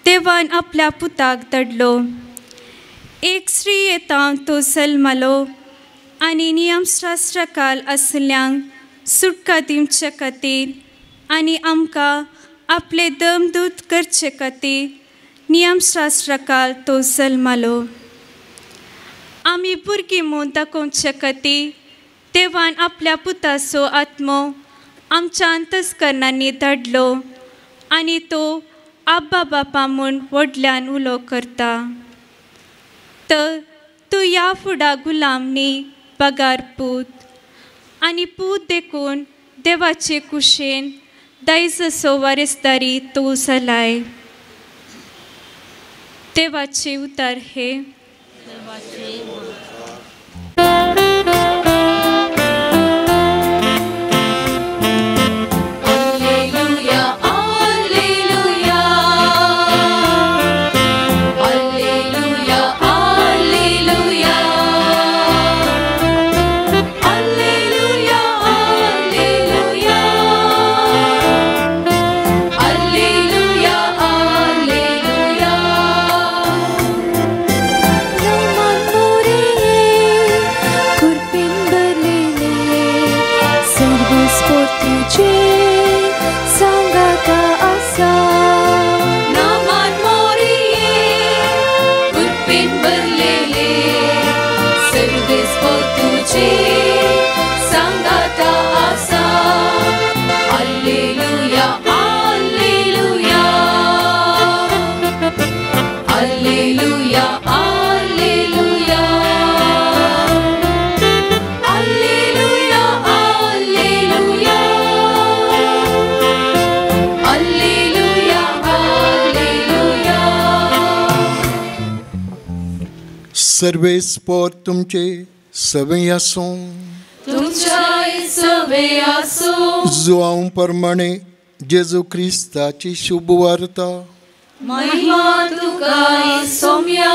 Speaker 10: देवान आपल्या पुताक धाडलो। एक स्त्री येता तो जल्मालो आनी नियमशास्त्रा काल आसल्यांक सुटका दिवचे खातीर आनी आमकां आपले दमदूत करचे खातीर नियमशास्त्रा काल तो जल्मालो। आमी भुरगीं म्हूण दाखोवचे खातीर देवान आपल्या पुताचो आत्मो आमच्या अंतस्करणांनी धाडलो आनी तो आब्बा बापा म्हूण व्हडल्यान उलो करता। तर तूं ह्या फुडा गुलाम न्ही बगार पूत, आनी पूत देखून देवाचे कुशेन दायजसो वारेसदारी तूं जालाय। देवाचे उतार हे।
Speaker 5: Alleluia, Alleluia, Alleluia, Alleluia, Alleluia, Alleluia, Alleluia, Alleluia.
Speaker 11: Naman सर्वेस्पोर तुमचे सवे आसूं।
Speaker 5: तुमच्याय सवे आसूं।
Speaker 11: जुआंव प्रमाणे जेजू क्रिस्ताची शुभ वार्ता।
Speaker 5: महिमा तुका सोम्या।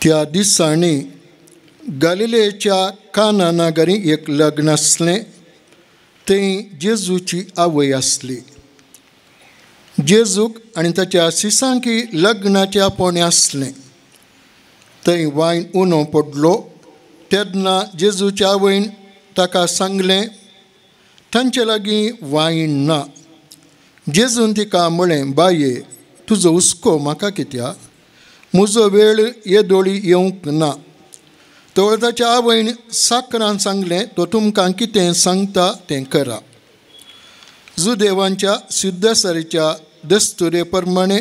Speaker 11: त्या दिसांनी गालिलेच्या काना नगरी एक लग्न आसलें। थंय जेजूची आवय आसली। जेजूक आनी ताच्या शिसांकी लग्नाच्या पोणे आसलें। थंय वायन उणो पडलो तेन्ना जेजूच्या आवयन ताका सांगलें, तांचे लागीं वायन ना। जेजून तिका म्हळें, बाये तुजो हुस्को म्हाका कित्याक, म्हजो वेळ येदोळी येवंक ना। तर ताच्या आवयन साकरान सांगलें, तो तुमकां कितें सांगता तें करा। जुदेवांच्या सिद्धसरीच्या दस्तुरे प्रमाणे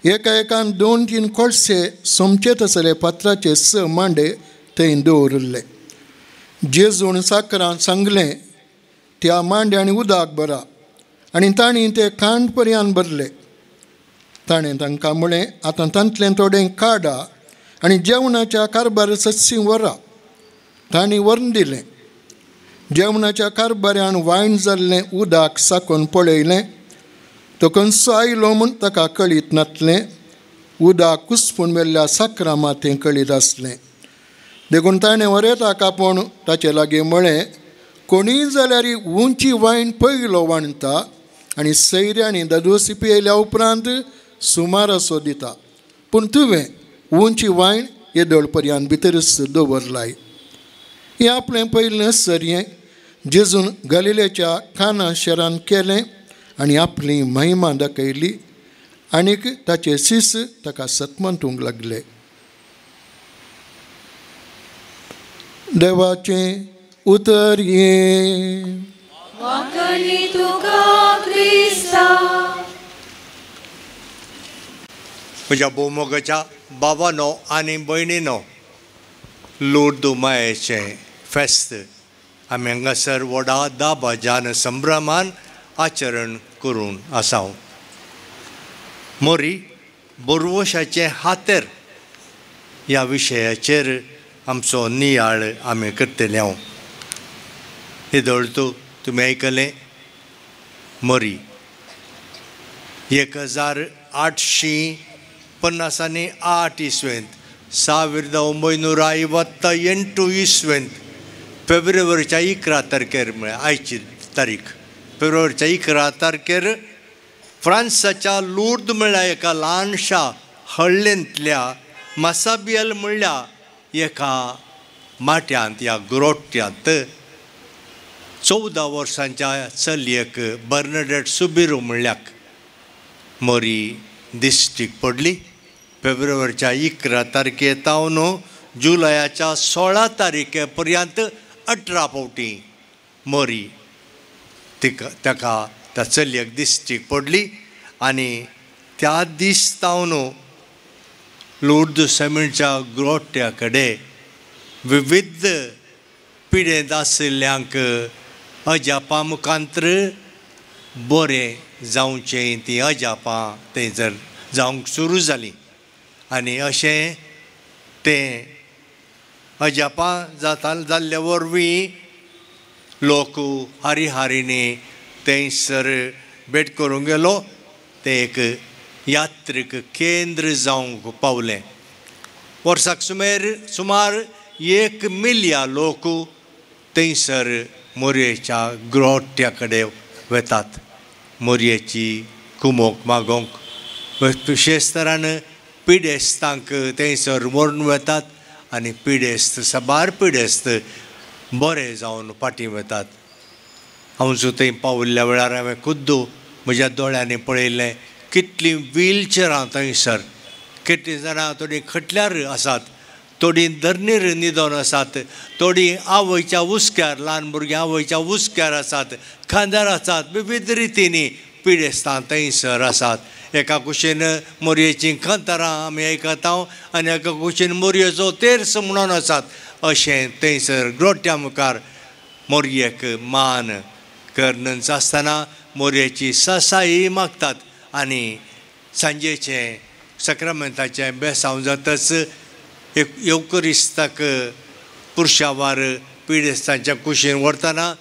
Speaker 11: एका एकान 2-3 कोळशे सोमचे तसले पात्राचे 6 मांडे थंय दवरिल्ले। जेजून साकरान सांगलें, त्या मांड्यांनी उदक भरा आनी तांणी ते खांड पर्यान भरले। ताणें तांकां म्हळें, आतां तांतलें थोडें काडा आनी जेवणाच्या कारभार सस्सी व्हरा। तांणी व्हरून दिलें। जेवणाच्या कारभाऱ्यान वायन जाल्लें उदक साकून पळयलें, तो खंयचो आयलो म्हूण ताका कळीत नासलें। उदक कुसपून मेल्ल्या साकरा मातें कळीत आसलें। देखून ताणें वरेताक आपोवन ताचे लागीं म्हळें, कोणीय जाल्यार उंची वायन पयलो वाणटा आनी सैऱ्यांनी दादोसी पियेल्या उपरांत सुमार असो दिता, पूण तुवें उंची वायन येदोळ पर्यान भितरच दवरलाय। हें आपलें पयलें सरयें जेजून गालिलेच्या काना शहरान केलें आनी आपली महिमा दाखयली आनीक ताचे शिस ताका सतमंतूंक लागले। देवाचें उतर हें।
Speaker 8: म्हज्या भोवमोगाच्या बाबानो आनी भयणीनो, लुर्द मायेचें फेस्त आमी हांगासर व्हडा दाबाजान संभ्रमान आचरण करून आसा। मोरी बोरवशाचें हातेर ह्या विशयाचेर आमचो नियाळ आमी करतले। हांव हेदोळ तुमी आयकलें, मोरी 1858 इस्वेंत 1958 इस्वेंत फेब्रुवारीच्या 11 तारखेर, म्हळ्यार आयची तारीख फेब्रुवारीच्या 11 तारखेर फ्रांसाच्या लुर्द म्हळ्यार एका ल्हानशा हळ्ळेंतल्या मासाबियल म्हणल्या एका माट्यांत ह्या ग्रोट्यांत 14 वर्सांच्या चलयेक बर्नडेट सुबिरू म्हणल्याक मोरी दिश्टीक पडली। फेब्रुवारीच्या 11 तारखे तावन जुलयाच्या 16 तारखे पर्यंत 18 फावटी मोरी तिका ताका त्या चलयेक दिश्टीक पडली आनी त्या दीस तावन लुर्द सेमेंटच्या ग्रोट्या कडेन विविध पिडेंत आशिल्ल्यांक अजापां मुखांत्र बरें जावचें तीं अजापां थंय जर जावंक सुरू जालीं आनी अशें तें अजापां जाता जाल्ले वरवीं लोक हारी हारींनी थंयसर भेट करूंक गेलो। तें एक यात्रीक केंद्र जावंक पावलें। वर्साक सुमार 1 मिलियन लोक थंयसर मोरयेच्या ग्रोट्या कडेन वेतात मोरयेची कुमोक मागोवंक। विशेश तरान पिडेस्तांक थंयसर व्हरून वेतात आनी पिडेस्त साबार पिडेस्त बरे जावन फाटीं वेतात। हांव जो थंय पाविल्ल्या वेळार हांवें खुद्द म्हज्या दोळ्यांनी पळयलें कितलीं व्हीलचेरां थंयसर, कितलीं जाणां थोडीं खटल्यार आसात, थोडीं धरणीर न्हिदोन आसात, थोडीं आवयच्या हुस्क्यार, ल्हान भुरग्यां आवयच्या हुस्क्यार आसात, खांदार आसात, विविध रितींनी पिडेस्तां थंयसर आसात। एका कुशीन मोरयेचीं कांतारां आमी आयकता आनी एका कुशीन मोरयेचो तेर्स म्हणून आसात. अशें थंयसर ग्रोट्या मुखार मोरयेक मान करनच आसतना मोरयेची सासाई मागतात आनी सांजेचें सक्रमेंताचें बेसांव जातच एक येवकरिस्ताक पुरशावार पिडेस्तांच्या कुशीन व्हरतना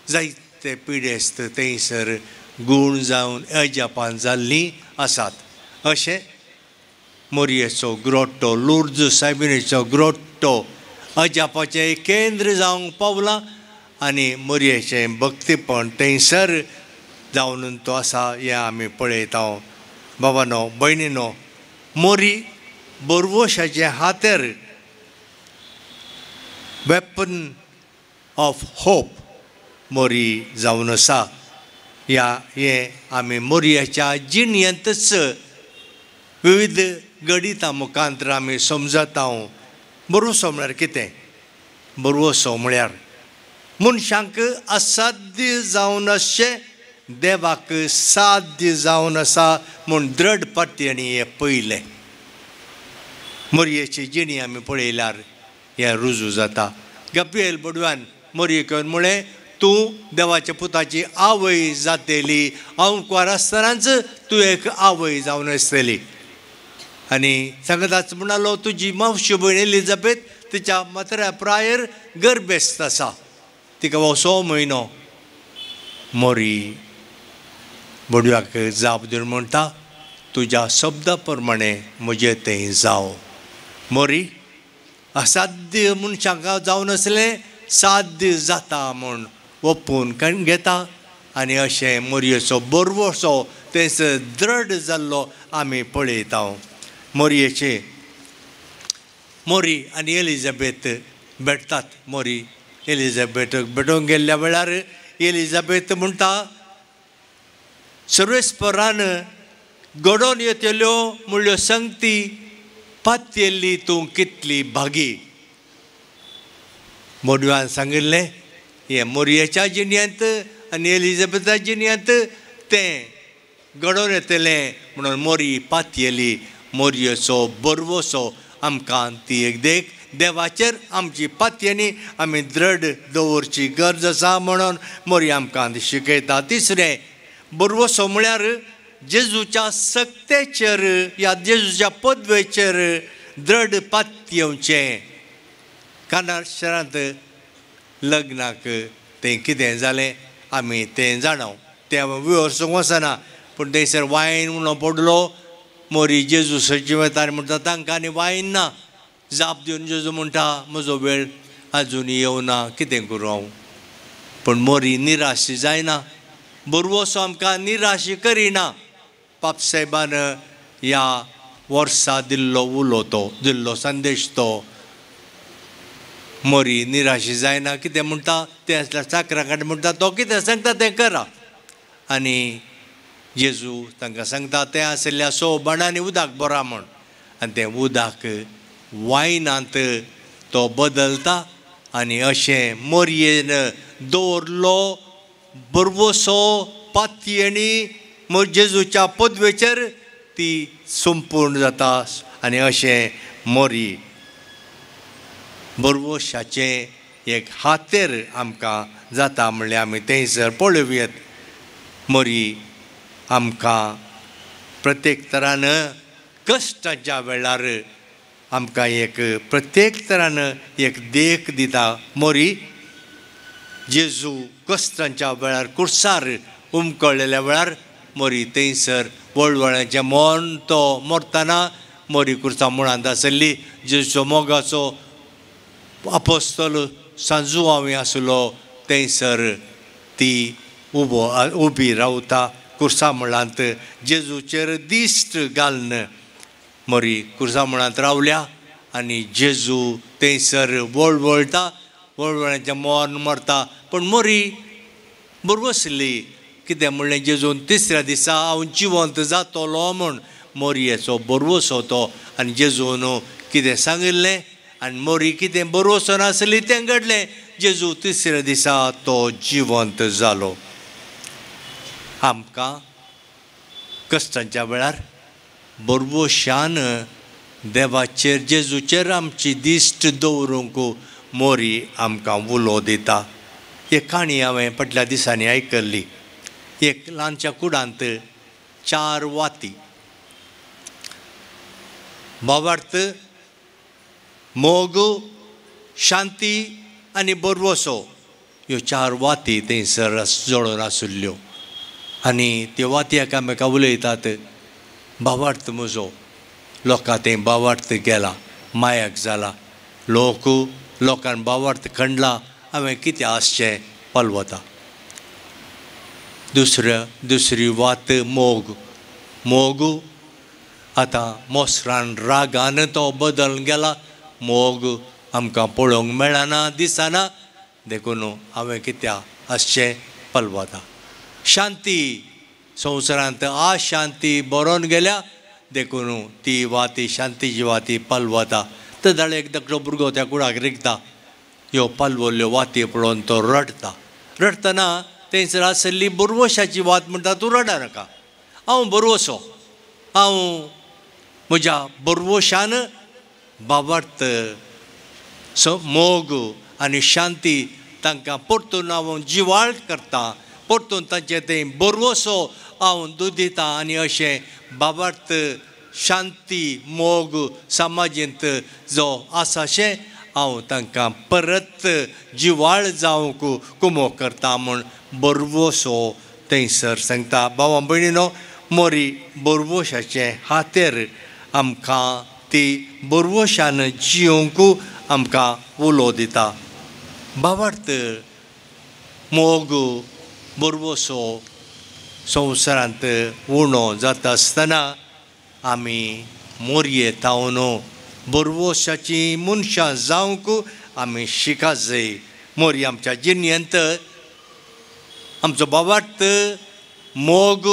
Speaker 8: जायते पिडेस्त थंयसर गूण जावन अजापान जाल्लीं आसात. अशें मोरयेचो ग्रोट्टो, लुर्द सायबिणीचो ग्रोट्टो अजापाचें केंद्र जावंक पावलां आनी मोरयेचें भक्तीपण थंयसर जावन तो आसा हें आमी पळयता. बाबानो भयणीनो, मोरी बोरवोशाचें हातेर, वेपन ऑफ होप मोरी जावन आसा. ह्या हें आमी मोरयेच्या जिणयेंतच विविध गणितां मुखांतर आमी समजता. बरोसो म्हळ्यार कितें? बरोसो म्हळ्यार मनशांक असाध्य जावन आसचें देवाक साध्य जावन आसा म्हूण दृढ पातयेणी हें पयलें मोरयेची जिणी आमी पळयल्यार हें रुजू जाता. गब्रिएल बडव्यान मोरयेक येवन म्हळें, तूं देवाच्या पुताची आवय जातली, हांव कुंवार आसतनाच तूं एक आवय जावन आसतली. आनी सांगताच म्हणालो, तुजी मावशी भयण एलिझाबेथ तिच्या म्हाताऱ्या प्रायर गर्भेस्त आसा, तिका हो 6 म्हयनो. मोरी बडव्याक जाप दिवन म्हणटा, तुज्या शब्दा प्रमाणे म्हजें तें जावं. मोरी असाध्य मनशांक जावन आसलें साध्य जाता म्हूण ओपून घेता आनी अशें मोरयेचो बरवसो तेंच दृढ जाल्लो आमी पळयता. मोरयेचे मोरी आनी एलिझाबेथ भेटतात. मोरी एलिझाबेथक भेटोवंक गेल्ल्या वेळार एलिझाबेथ म्हणटा, सर्वेस्परान घडोवन येतल्यो म्हणल्यो संगती पातयेल्ली तूं कितली भागी. मोडव्यान सांगिल्लें हें मोरयेच्या जिणयेंत आनी एलिझाबेथा जिणयेंत तें घडोवन येतलें म्हणून मोरी पातयेली. मोरयेचो बरवसो आमकां ती एक देख, देवाचेर आमची पातयेनी आमी दृढ दवरची गरज आसा म्हणून मोरी आमकां शिकयता. तिसरें बरवसो म्हळ्यार जेजूच्या सक्तेचेर या जेजूच्या पदवेचेर दृढ पातयेवचें. कानार शहरांत लग्नाक तें कितें जालें आमी तें जाणाव, तें विवर्सूंक वचना, पूण थंयसर वायन उणो पडलो. मोरी जेजू सची वता आनी म्हणटा तांकां आनी वायन ना. जाप दिवन जेजू म्हणटा, म्हजो वेळ आजून येवना, कितें करूं हांव. पूण मोरी निराश जायना, बरवसो आमकां निराश करिना. पापसाहेबान ह्या वर्सा दिल्लो उलो तो, दिल्लो संदेश तो. मोरी निराश जायना, कितें म्हणटा तें आसल्यार चाकरा कडेन म्हणटा तो कितें सांगता तें करा. आनी जेजू तांकां सांगता तें आशिल्ल्या 100 बाणांनी उदक भरा म्हूण, आनी तें उदक वायनांत तो बदलता आनी अशें मोरयेन दवरलो बरवसो पातयेणी जेजूच्या पदवेचेर ती संपूर्ण जाता. आनी अशें मोरी बरवशाचें एक हातेर आमकां जाता म्हणल्यार आमी थंयसर पळोवयेत. मोरी आमकां प्रत्येक तरान कश्टाच्या वेळार आमकां एक प्रत्येक तरान एक देख दिता. मोरी जेजू कश्टांच्या वेळार कुर्सार उमकळलेल्या वेळार मोरी थंयसर वळवळ्याचें मन तो मरतना मोरी कुर्सा मुळांत आसली. जेजूचो मोगाचो आपोस्तल सांजू हांवें आसलो थंयसर ती उबी रावता कुर्सा मुळांत जेजूचेर दिश्ट घालून. मोरी कुर्सा मुळांत रावल्या आनी जेजू थंयसर वळवळटा, वळवळ्याचें मन मरता. पूण मोरी बरवसली, कितें म्हणलें जेजून तिसऱ्या दिसा हांव जिवंत जातलो म्हूण. मोरयेचो बरवसो तो आनी जेजून कितें सांगिल्लें आनी मोरी कितें बरवसो नासली तें घडलें. जेजू तिसऱ्या दिसा तो जिवंत जालो. आमकां कश्टांच्या वेळार बरवशान देवाचेर जेजूचेर आमची दिश्ट दवरूंक मोरी आमकां उलो दिता. एक काणी हांवें फाटल्या दिसांनी आयकल्ली. एक ल्हानच्या कुडांत 4 वाती, भावार्थ, मोग, शांती आनी बरवसो ह्यो 4 वाती थंयसर जळून आशिल्ल्यो. आनी त्यो वाती एकामेका उलयतात, भावार्थ म्हजो लोकां थंय भावार्थ गेला, मायाक जाला, लोक लोकान भावार्थ खंडला, हांवें कितें आसचें पालवता. दुसरी वात मोग. मोग आतां मोसरान रागान तो बदल गेला, मोग आमकां पळोवंक मेळना, दिसना, देखून हांवें कित्याक आसचें पालवता. शांती संवसारांत अशांती बरोवन गेल्या, देखून ती वाती शांतीची वाती पालवता. तर जाल्यार एक धाकटो भुरगो त्या कुडाक रिगता, ह्यो पालवल्ल्यो वाती पळोवन तो रडटा. रडटना थंयसर आशिल्ली बरवशाची वात म्हणटा, तूं रडा नाका, हांव बरवसो, हांव म्हज्या बरवशान भावार्थ मोग आनी शांती तांकां परतून हांव जिवाळ करता, परतून तांचे थंय बरवसो हांव दुदिता आनी अशें भावार्थ शांती मोग समाजेंत जो आसा अशें हांव तांकां परत जिवाळ जावंक कुमोक करता म्हूण बरवसो थंयसर सांगता. भावा भयणीनो, मोरी बरवशाचे हातेर आमकां ती बरवशान जियोंक आमकां उलो दिता. भावार्थ, मोग, बरवसो संवसारांत उणो जाता आसतना आमी मोरये थावन बरवशाची मनशां जावंक आमी शिका जाय. मोरी आमच्या जिणेंत आमचो भावार्थ, मोग,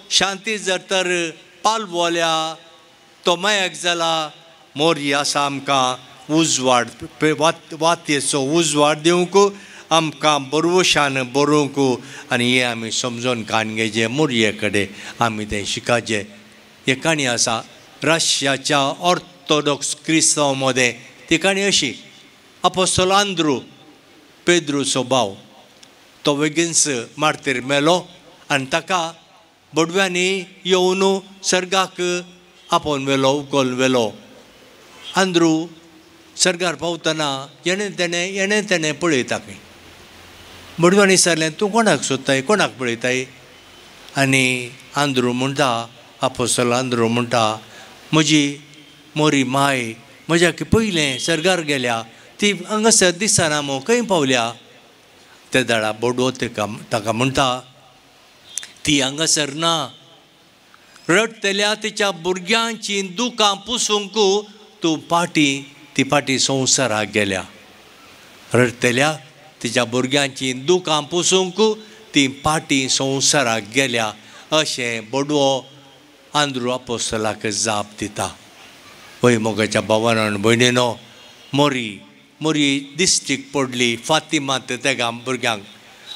Speaker 8: शांती जर तर पालवल्या तो मायाक जाला, मोरी आसा आमकां उजवाड वातयेचो उजवाड दिवंक, आमकां बरवशान बरोवंक. आनी हें आमी समजून कान घेवचें, मोरये कडेन आमी तें शिकाचें. एक काणी आसा रशियाच्या ऑर्थोडॉक्स क्रिस्तांव मदें. ती काणी अशी, आपोस्तोल आंद्रू पेद्रूचो भाव तो वेगींच मार्तीर मेलो आनी ताका बडव्यांनी येवन सर्गाक आपोवन व्हेलो, उखल व्हेलो. आंद्रू सर्गार पावतना येणें तेणें पळयता खंय. बडव्यांनी विचारलें, तूं कोणाक सोदताय, कोणाक पळयताय? आनी आंद्रू म्हणटा, आपोस्तोल आंद्रू म्हणटा, म्हजी मोरी माय म्हज्या पयलें सर्गार गेल्या, ती हांगासर दिसना मो, खंय पावल्या? ते दाडा बोडवो ताका म्हणटा, ती हांगासर ना, रडटल्या तिच्या भुरग्यांची दुकां पुसूंक तूं पाटी, ती पाटी संवसाराक गेल्या. रडटल्या तिच्या भुरग्यांची दुकां पुसूंक ती पाटी संवसाराक गेल्या, अशें बोडवो आंद्रू आपोस्तोलाक जाप दिता. वय मोगाच्या भावान आनी भयणीनो, मोरी मोरी दिश्टीक पडली फातिमांत तेगा भुरग्यांक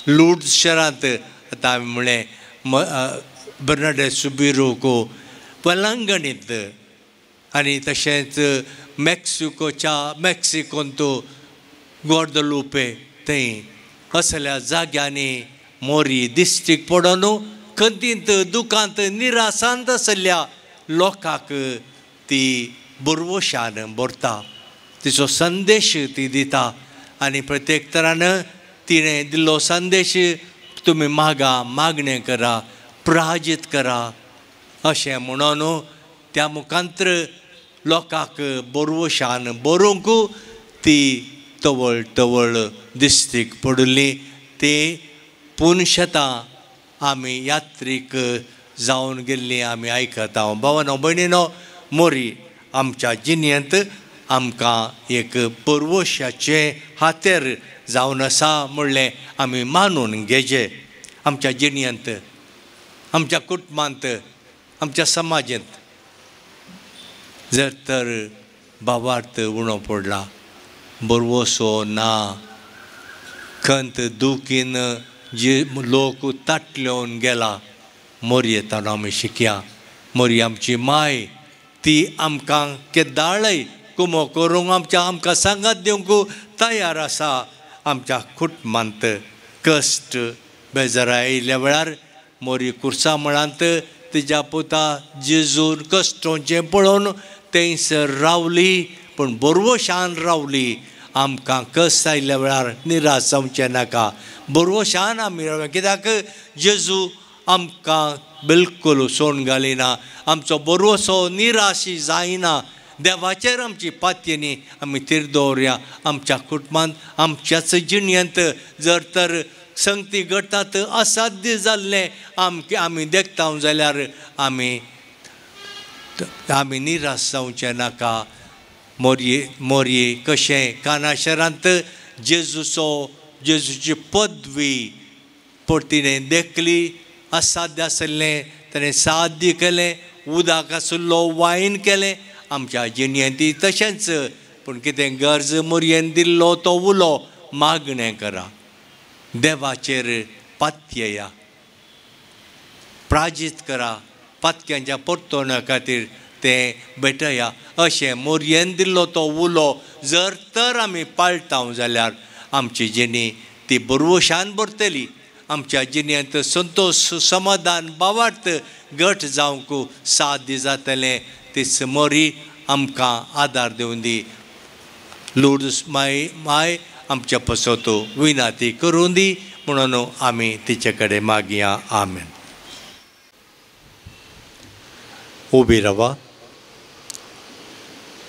Speaker 8: लूर्द शहरांत. आतां हांवें म्हणलें बर्नाडे सुबिरोक पलांगणींत आनी तशेंच मॅक्सिकोच्या मॅक्सिकोंत ग्वादलुपे थंय असल्या जाग्यांनी मोरी दिश्टीक पडोन खंतींत दुकांत निरासांत आसल्या लोकांक ती बरवशान भरता, तिचो संदेश ती दिता. आनी प्रत्येक तरान तिणें दिल्लो संदेश तुमी मागा, मागणें करा, प्राजित करा अशें म्हणून त्या मुखांत्र लोकांक बरवशान बरोवंक ती तवळ तवळ दिश्टीक पडिल्ली. ती पुनशतां आमी यात्रीक जावन गेल्ली आमी आयकता. भावानो भयणीनो, मोरी आमच्या जिणेंत आमकां एक परवशाचें हातेर जावन आसा म्हणलें आमी मानून घेवचें. आमच्या जिणेंत, आमच्या कुटुंबांत, आमच्या समाजेंत जर तर भावार्थ उणो पडला, बरवसो ना, खंत दुखीन जे लोक ताटलेवन गेला, मोरयेतान आमी शिकया. मोरी आमची माय, ती आमकां केदाळय कुमो करूंक आमच्या आमकां सांगात दिवंक तयार आसा. आमच्या कुटुंबांत कश्ट बेजारा आयिल्ल्या वेळार मोरी कुर्सा मळांत तिज्या पुता जेजून कश्टोंचें पळोवन थंयसर रावली, पूण बरवशान रावली. आमकां कश्ट आयिल्ल्या वेळार निराश जावचें नाका, बरवशान आमी रावया, कित्याक जेजू आमकां बिलकूल सोण घालिना, आमचो बरवसो निराशी जायना. देवाचेर आमची पातयेनी आमी थीर दवरया. आमच्या कुटुंबांत आमच्याच जिणेंत जर तर संगती घडटात असाध्य जाल्लें आमकां आमी देखता जाल्यार आमी आमी निराश जावचें नाका. मोरये मोरये कशें काना शहरांत जेजूचो जेजूची पदवी परतीने देखली, असाध्य आसलें ताणें साध्य केलें, उदक आसलो वायन केलें. आमच्या जिणेंत तशेंच पूण कितें गरज मोरयेन दिल्लो तो उलो मागणें करा, देवाचेर पातयेया, प्राजीत करा, पातक्यांच्या परतवणा खातीर तें भेटया. अशें मोरयेन दिल्लो तो उलो जर तर आमी पाळटा जाल्यार आमची जिणी ती बरवशान भरतली. आमच्या जिणेंत संतोश समाधान बावार्थ घट जावंक साध्य जातलें. तीच मोरी आमकां आदार दिवन दी. लुर्द माय माय आमच्या पसत विनाती करूं दी म्हणून आमी तिचे कडेन मागया. आमेन. उबी रावा.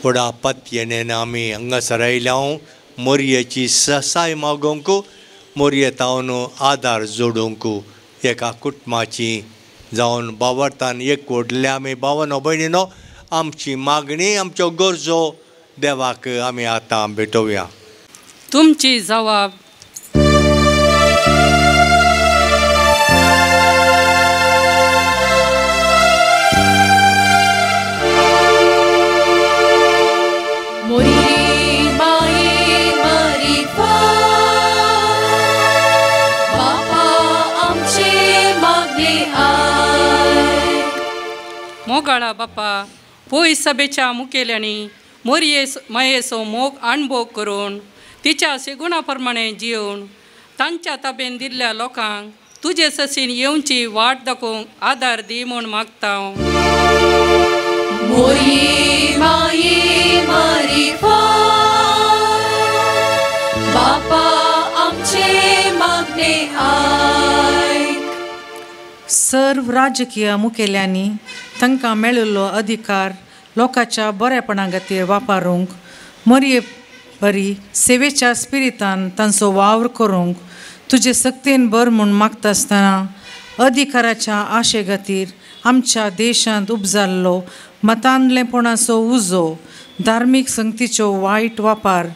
Speaker 8: व्हडा पातयेन आमी हांगासर आयल्या मोरयेची ससाय मागोवंक, मोरये तावन आदार जोडूंक, एका कुटुंबाची जावन बावडतान एक व्हडल्या आमी भावानो भयणीनो आमची मागणी आमच्यो गरजो देवाक आमी आतां भेटोवया.
Speaker 12: तुमची जवाब मोगाळा बापा पोय सभेच्या मुखेल्यांनी मोरये मायेचो मोग अणभोग करून तिच्या शेगुणा प्रमाणे जिवन तांच्या ताबेन दिल्ल्या लोकांक तुजे ससीन येवची वाट दाखोवंक आदार दी म्हूण मागता.
Speaker 5: मोरये माये मारिफा बापा आमचे मागणे आयक.
Speaker 13: सर्व राजकीय मुखेल्यांनी तांकां मेळिल्लो अधिकार लोकांच्या बरेपणा खातीर वापरूंक मोरये बरी सेवेच्या स्पिरितान तांचो वावर करूंक तुजे सक्तीन बर म्हूण मागता आसतना अधिकाराच्या आशे खातीर आमच्या देशांत उपजाल्लो मतांतलेपणाचो उजो, धार्मीक संगतीचो वायट वापर,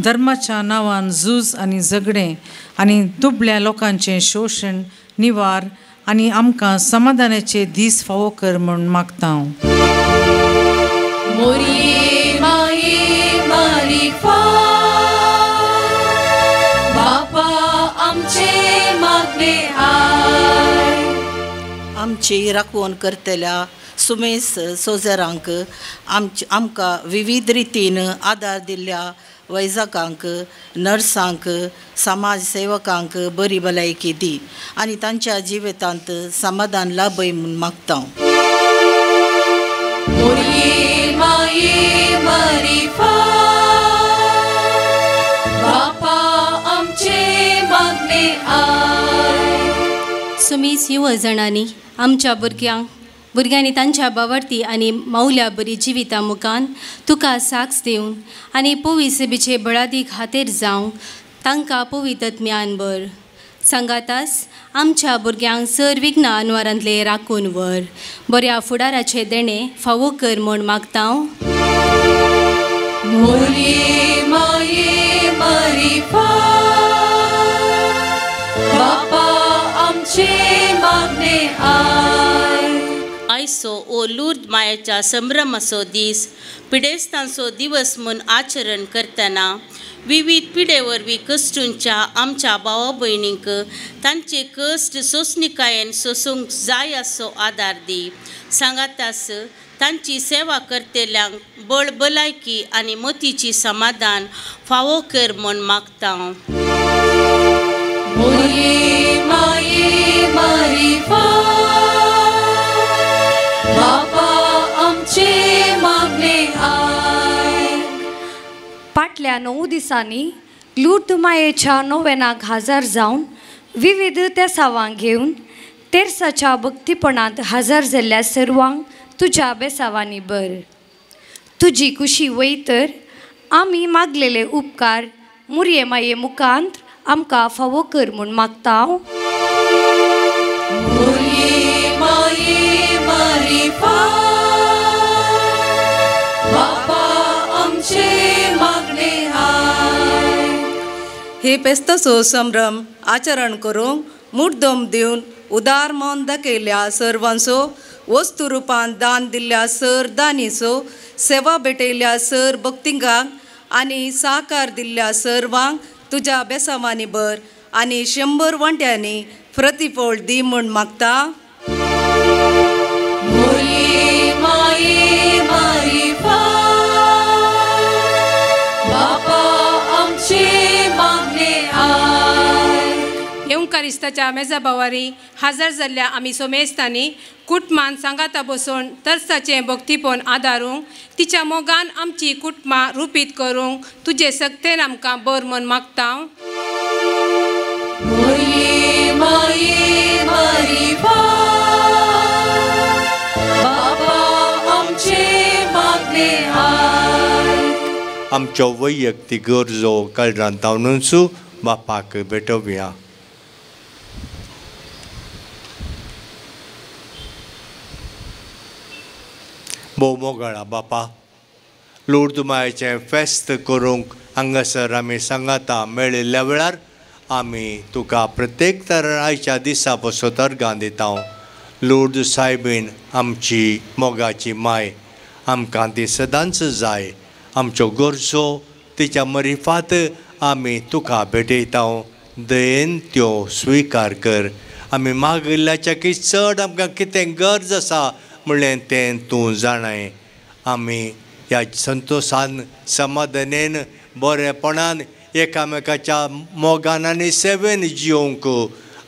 Speaker 13: धर्माच्या नांवान झूज आनी झगडें आनी दुबळ्या लोकांचें शोशण निवार आनी आमकां समाधानाचे दीस फावो कर म्हूण मागता हांव.
Speaker 5: मोरये माये मारिफा बापा आमचे मागणे आय.
Speaker 14: आमची राखवण करतल्या सुमेस सोजरांक आमकां विविध रितीन आदार दिल्ल्या वैजकांक, नर्सांक, समाज सेवकांक बरी भलायकी दी आनी तांच्या जिवितांत समाधान लाभय म्हूण मागता.
Speaker 5: मोरये माये मारिफा बापा आमचे मागणे आय.
Speaker 10: सुमीस युवजणांनी आमच्या भुरग्यांक भुरग्यांनी तांच्या बावडती आनी मावल्या बरी जिविता मुखान तुका साक्ष दिवन आनी पवी सेबीचे बळादी खातीर जावंक तांकां पवित्र ज्ञान भर. सांगातास आमच्या भुरग्यांक सर विघ्न अनवारांतले राखून व्हर, बऱ्या फुडाराचे देणें फावो कर म्हूण मागता.
Speaker 5: मोरये माये मारिफा बापा आमचे मागणे आय.
Speaker 15: आयचो ओ लुर्द मायेच्या संभ्रमाचो दीस पिडेस्तांचो दिवस म्हूण आचरण करतना विविध पिडे वरवीं कश्टूंच्या आमच्या भावा भयणींक तांचे कश्ट सोंसणिकायेन सोसूंक जाय असो आदार दी. सांगातास तांची सेवा करतल्यांक बळ भलायकी आनी मतीची समाधान फावो कर म्हूण मागता.
Speaker 16: फाटल्या 9 दिसांनी लूर्द मायेच्या नोवेनाक हजर जावन विविध तेसावांक घेवन तेरसाच्या भक्तीपणांत हजर जाल्ल्या सर्वांक तुज्या बेसावांनी बर. तुजी कुशी वयतर आमी मागलेले उपकार मुरये माये मुखांत आमकां फावो कर म्हूण मागता.
Speaker 9: हे पेस्तसो संभ्रम आचरण करूंक मुड्डम दिवन उदार मन दाखयल्या सर्वांचो वस्तू रुपान दान दिल्ल्या सर दानीचो सेवा भेटयल्या सर भक्तिंगांक आनी साकार दिल्ल्या सर्वांक तुज्या बेसावांनी भर आनी 100 वांट्यांनी प्रतिफळ दी म्हूण मागता.
Speaker 17: येवकारिस्ताच्या मेजाबावारी हजर जाल्ल्या आमी सोमेस्तांनी कुटमान सांगाता बसून तरसाचें भक्तीपण आदारूंक तिच्या मोगान आमची कुटुंबां रुपीत करूंक तुजे सक्तेन आमकां बर म्हूण मागता.
Speaker 8: आमच्यो वैयक्तीक गरजो कळरान तावनूच बापाक भेटोवया. भोव मोगाळा बापा, लूर्द मायेचें फेस्त करूंक हांगासर आमी सांगाता मेळिल्ल्या वेळार आमी तुका प्रत्येक तरान आयच्या दिसा पासत अर्गां दिता. लूर्द सायबीन आमची मोगाची माय, आमकां ती सदांच जाय. आमच्यो गरजो तिच्या मरिफात आमी तुका भेटयता. दयेन त्यो स्विकार कर. आमी मागिल्ल्याच्या की चड आमकां कितें गरज आसा म्हणलें तें तूं जाणाय. आमी ह्या संतोशान समाधानेन बरेपणान एकामेकाच्या मोगान आनी सेवेन जियोवंक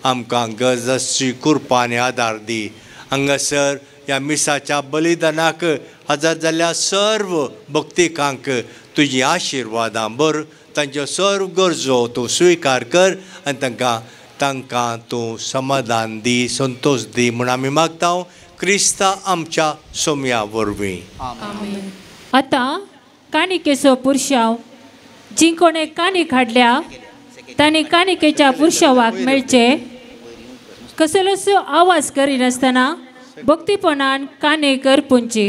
Speaker 8: आमकां गरज आसची कृपा आनी आदार दी. हांगासर ह्या मिसाच्या बलिदानाक हजर जाल्ल्या सर्व भक्तिकांक तुजी आशिर्वादां बर. तांच्यो सर्व गरजो तूं स्विकार कर आनी तांकां तूं समाधान दी, संतोश दी म्हूण आमी मागता क्रिस्ता आमच्या सोम्या वरवीं.
Speaker 7: आतां काणिकेचो पुरशांव जी कोणें काणीक हाडल्या तांणी काणिकेच्या पुरशावाक मेळचे कसलोच आवाज करिनासतना भक्तीपणान काणीक अर्पुंची.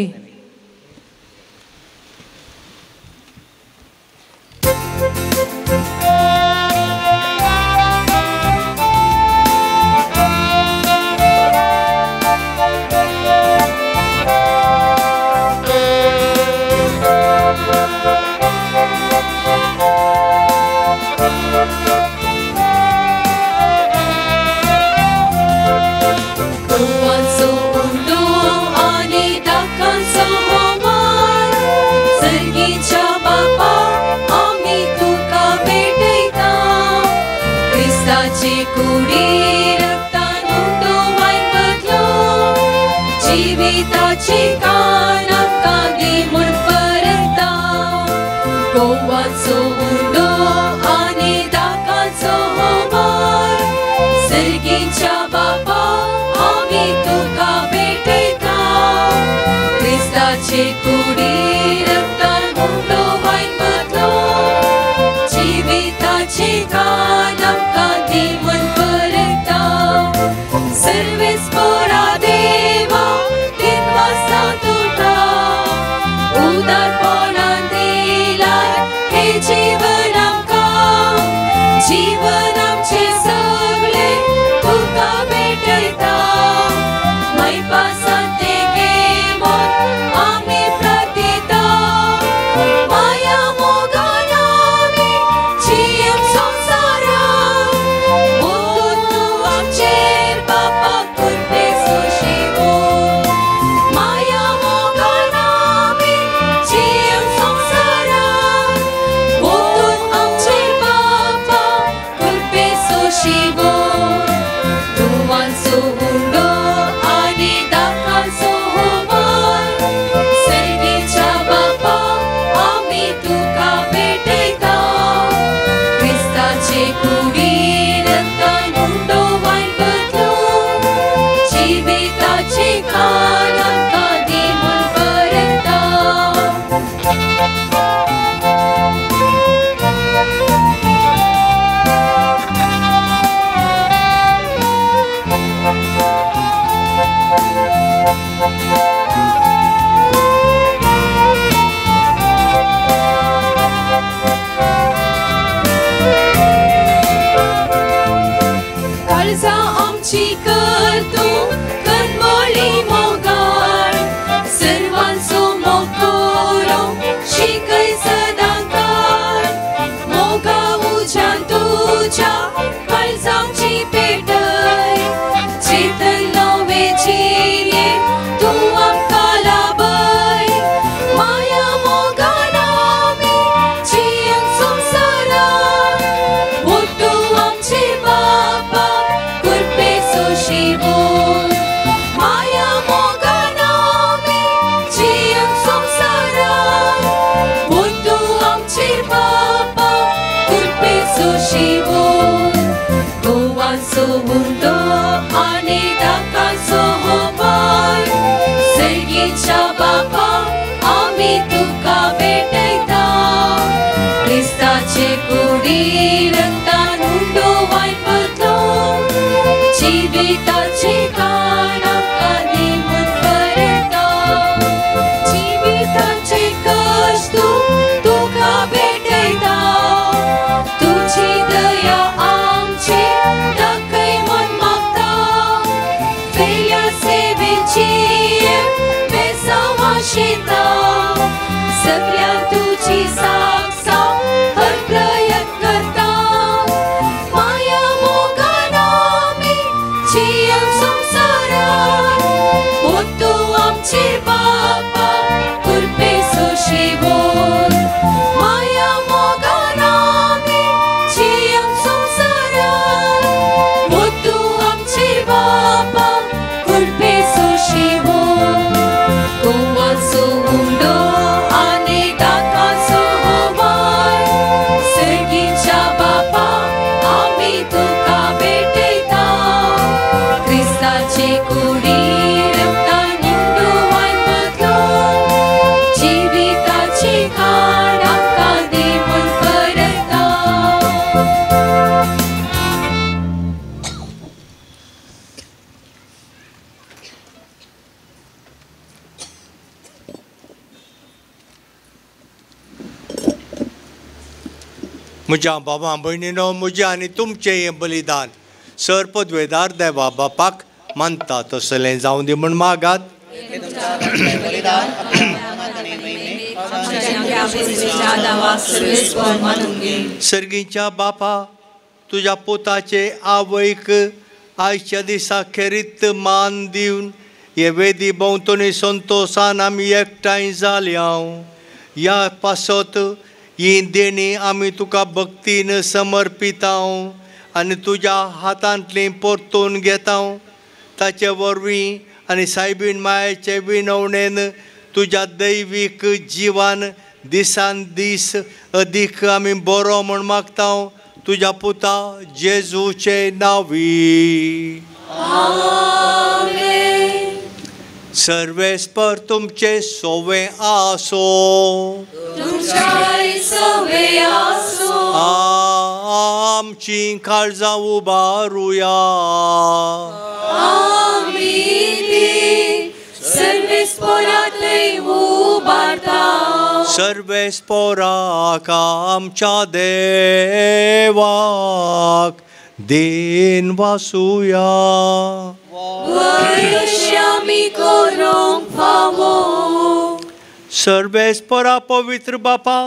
Speaker 5: जिविताची कान आमकां दी म्हूण परता. गोवाचो उंडो आनी दाकाचो होमार सर्गीच्या बापा आमी तुका भेटयता. क्रिस्ताचे कुडी रक्तान उंडो वायन बदलो जिविताची कान आमकां दी म्हूण परता. सर्वेस्परा देवा उदारपणान दिलाय हे जीवन आमकां, जीवन आमचें सगळें तुका भेटयता. मायपासान तें घे म्हूण आमी प्रार्थयता. माया मोगान आमी आमची कर तूं कनवळी मोगाळ सर्वांचो मोग करूंक शिकय सदां काळ मोगा उज्यान तुज्या काळजांची पेटय चेतन नवे जिणे तूं आमकां लाभय माया मोगान आमी जियेवंक संवसारांत मोटो आमचे बापा कृपेचो शिवोन माया मोगान आमी जियेवंक संवसारांत मोटो आमचे बापा कृपेचो शिवोन गोवाचो उंडो आनी दाकाचो होबाय सर्गीच्या बापा आमी तुका भेटयता क्रिस्ताचे कुडी रक्तान उंडो वायन बदलून जिविताचे काण आमकां दी म्हूण परता जिविताचे कश्ट तूं तुका भेटयता तुजी दया आमचे दाखय म्हूण मागता फेल्या सेवेची बेसांव आशिता सगळ्यांक तुजी साक्ष हर प्रयत्न करता माया मोगान आमी जियेवंक संवसारांत मोटो आमचे बापा कृपेचो शिवोन माया मोगान आमी जियेवंक संवसारांत मोटो आमचे बापा कृपेचो शिवोन गोवाचो उंडो आनी दाकाचो होवाय सर्गीच्या बापा आमी तुका भेटयता क्रिस्ताचे कुडी रक्तान उंडो वायन बदलून जिविताची खाण आमकां दी म्हूण परता.
Speaker 8: म्हज्या बाबा भयणीनो म्हजें आनी तुमचें हें बलिदान सर पदवेदार देवा बापाक मानता तसलें जावं दी म्हूण मागात. सर्गीच्या बापा तुज्या पुताचे आवयक आयच्या दिसा खेरीत मान दिवन हे वेदी भोंवतणी संतोशान आमी एकठांय जाल्या. ह्या पासत ही देणी आमी तुका भक्तीन समर्पिता आनी तुज्या हातांतली परतून घेता. ताचे वरवीं आनी सायबीण मायेचे विनवणेन तुज्या दैवीक जिवान दिसान दीस अदीक आमी बरो म्हूण मागता तुज्या पुता जेजूचे नांवी. सर्वेस्पर तुमचे सोवे आसो. आमची काळजां उबारुया. सर्वेस्पराक आमच्या देवाक then वासुया. सर्वेस्परा पवित्र बापा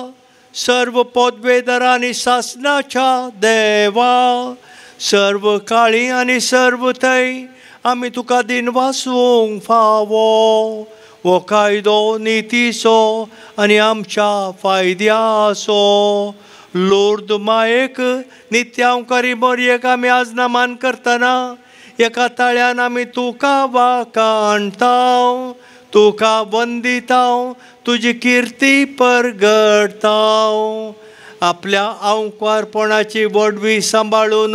Speaker 8: सर्व पदवेदार आनी सासनाच्या देवा सर्व काळी आनी सर्व थंय आमी तुका दिन वासूंक फावो. हो कायदो नितीचो आनी आमच्या फायद्याचो. लोर्द मायेक नित्यांकारी मोरयेक आमी आज नमान करतना एका ताळ्यान आमी तुका वाखाणता, तुका वंदिता, तुजी किर्ती परगडता. आपल्या आंकवारपणाची व्हडवी सांबाळून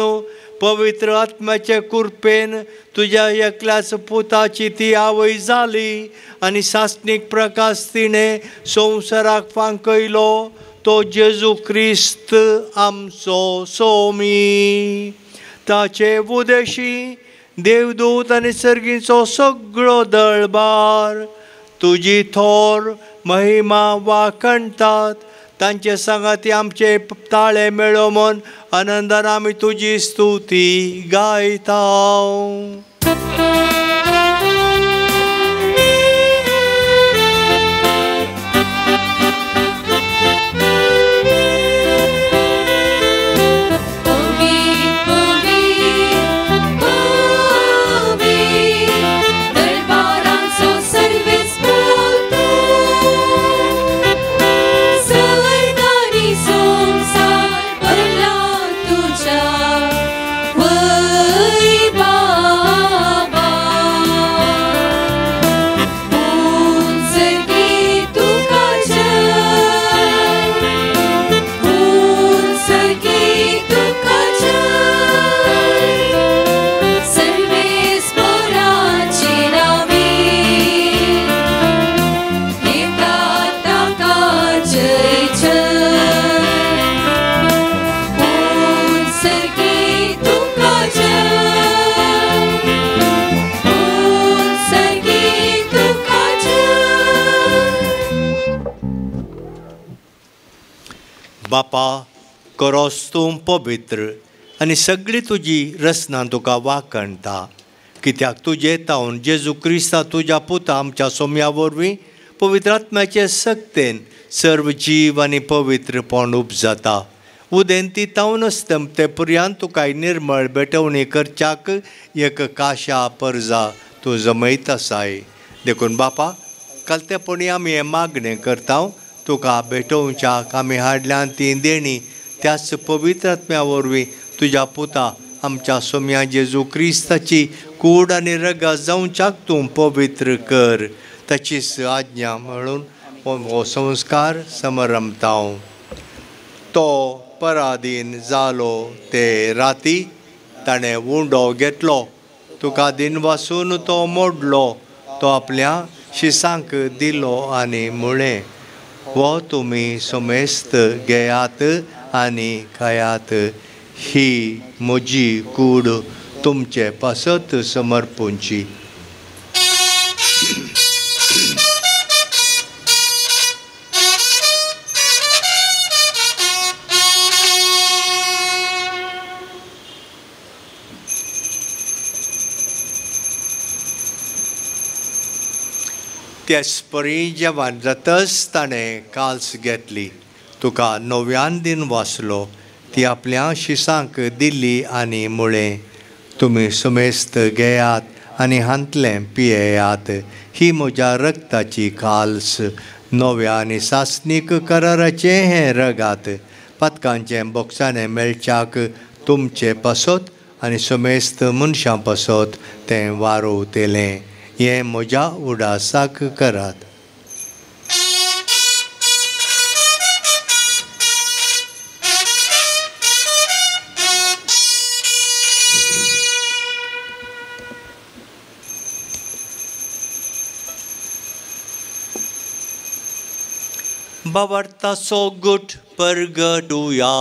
Speaker 8: पवित्र आत्म्याचे कृपेन तुज्या एकल्याच पुताची ती आवय जाली आनी सासणीक प्रकाश तिणें संवसाराक फांकयलो तो जेजू क्रिस्त आमचो सोमी. ताचे उदेशी देवदूत आनी सर्गीचो सगळो दळबार तुजी थोर महिमा वाखणटात. तांचे सांगाती आमचे ताळे मेळो म्हूण आनंदान आमी तुजी स्तुती गायता. बापा करोस तूं पवित्र आनी सगळी तुजी रचना तुका वाखणटा, कित्याक तुजे तावन जेजू क्रिस्ता तुज्या पुता आमच्या सोम्या वरवीं पवित्र आत्म्याचे सक्तेन सर्व जीव आनी पवित्रपण उपजाता. उदेंती तावनच ते पुर्यान तुका निर्मळ भेटवणी करच्याक एक काशा परजा तूं जमयत आसाय. देखून बापा कालतेपणी आमी हें मागणें करता, तुका भेटोवच्याक आमी हाडल्यान ती देणी त्याच पवित्र आत्म्या वरवीं तुज्या पुता आमच्या सोम्या जेजू क्रिस्ताची कूड आनी रगात जावच्याक तूं पवित्र कर, ताचीच आज्ञा म्हणून हो संस्कार समरमता. तो पराधीन जालो ते राती ताणें उंडो घेतलो, तुका दिनवासून तो मोडलो, तो आपल्या शिसांक दिलो आनी म्हळें, हो तुमी समेस्त घेयात आनी खायात, ही म्हजी कूड तुमचे पासत समर्पूंची. त्याच परी जेवण जातच ताणें काल्स घेतली, तुका नव्यान दिन वाचलो, ती आपल्या शिसांक दिली आनी म्हळें, तुमी समेस्त घेयात आनी हांतलें पियेयात, ही म्हज्या रक्ताची काल्स, नव्या आनी सासणीक कराराचें हें रगात, पातकांचें बोक्साणें मेळच्याक तुमचे पासत आनी समेस्त मनशां पासत तें वारोवतलें, हें म्हज्या उडासाक करात. बाबार्थाचो गुट परगटुया.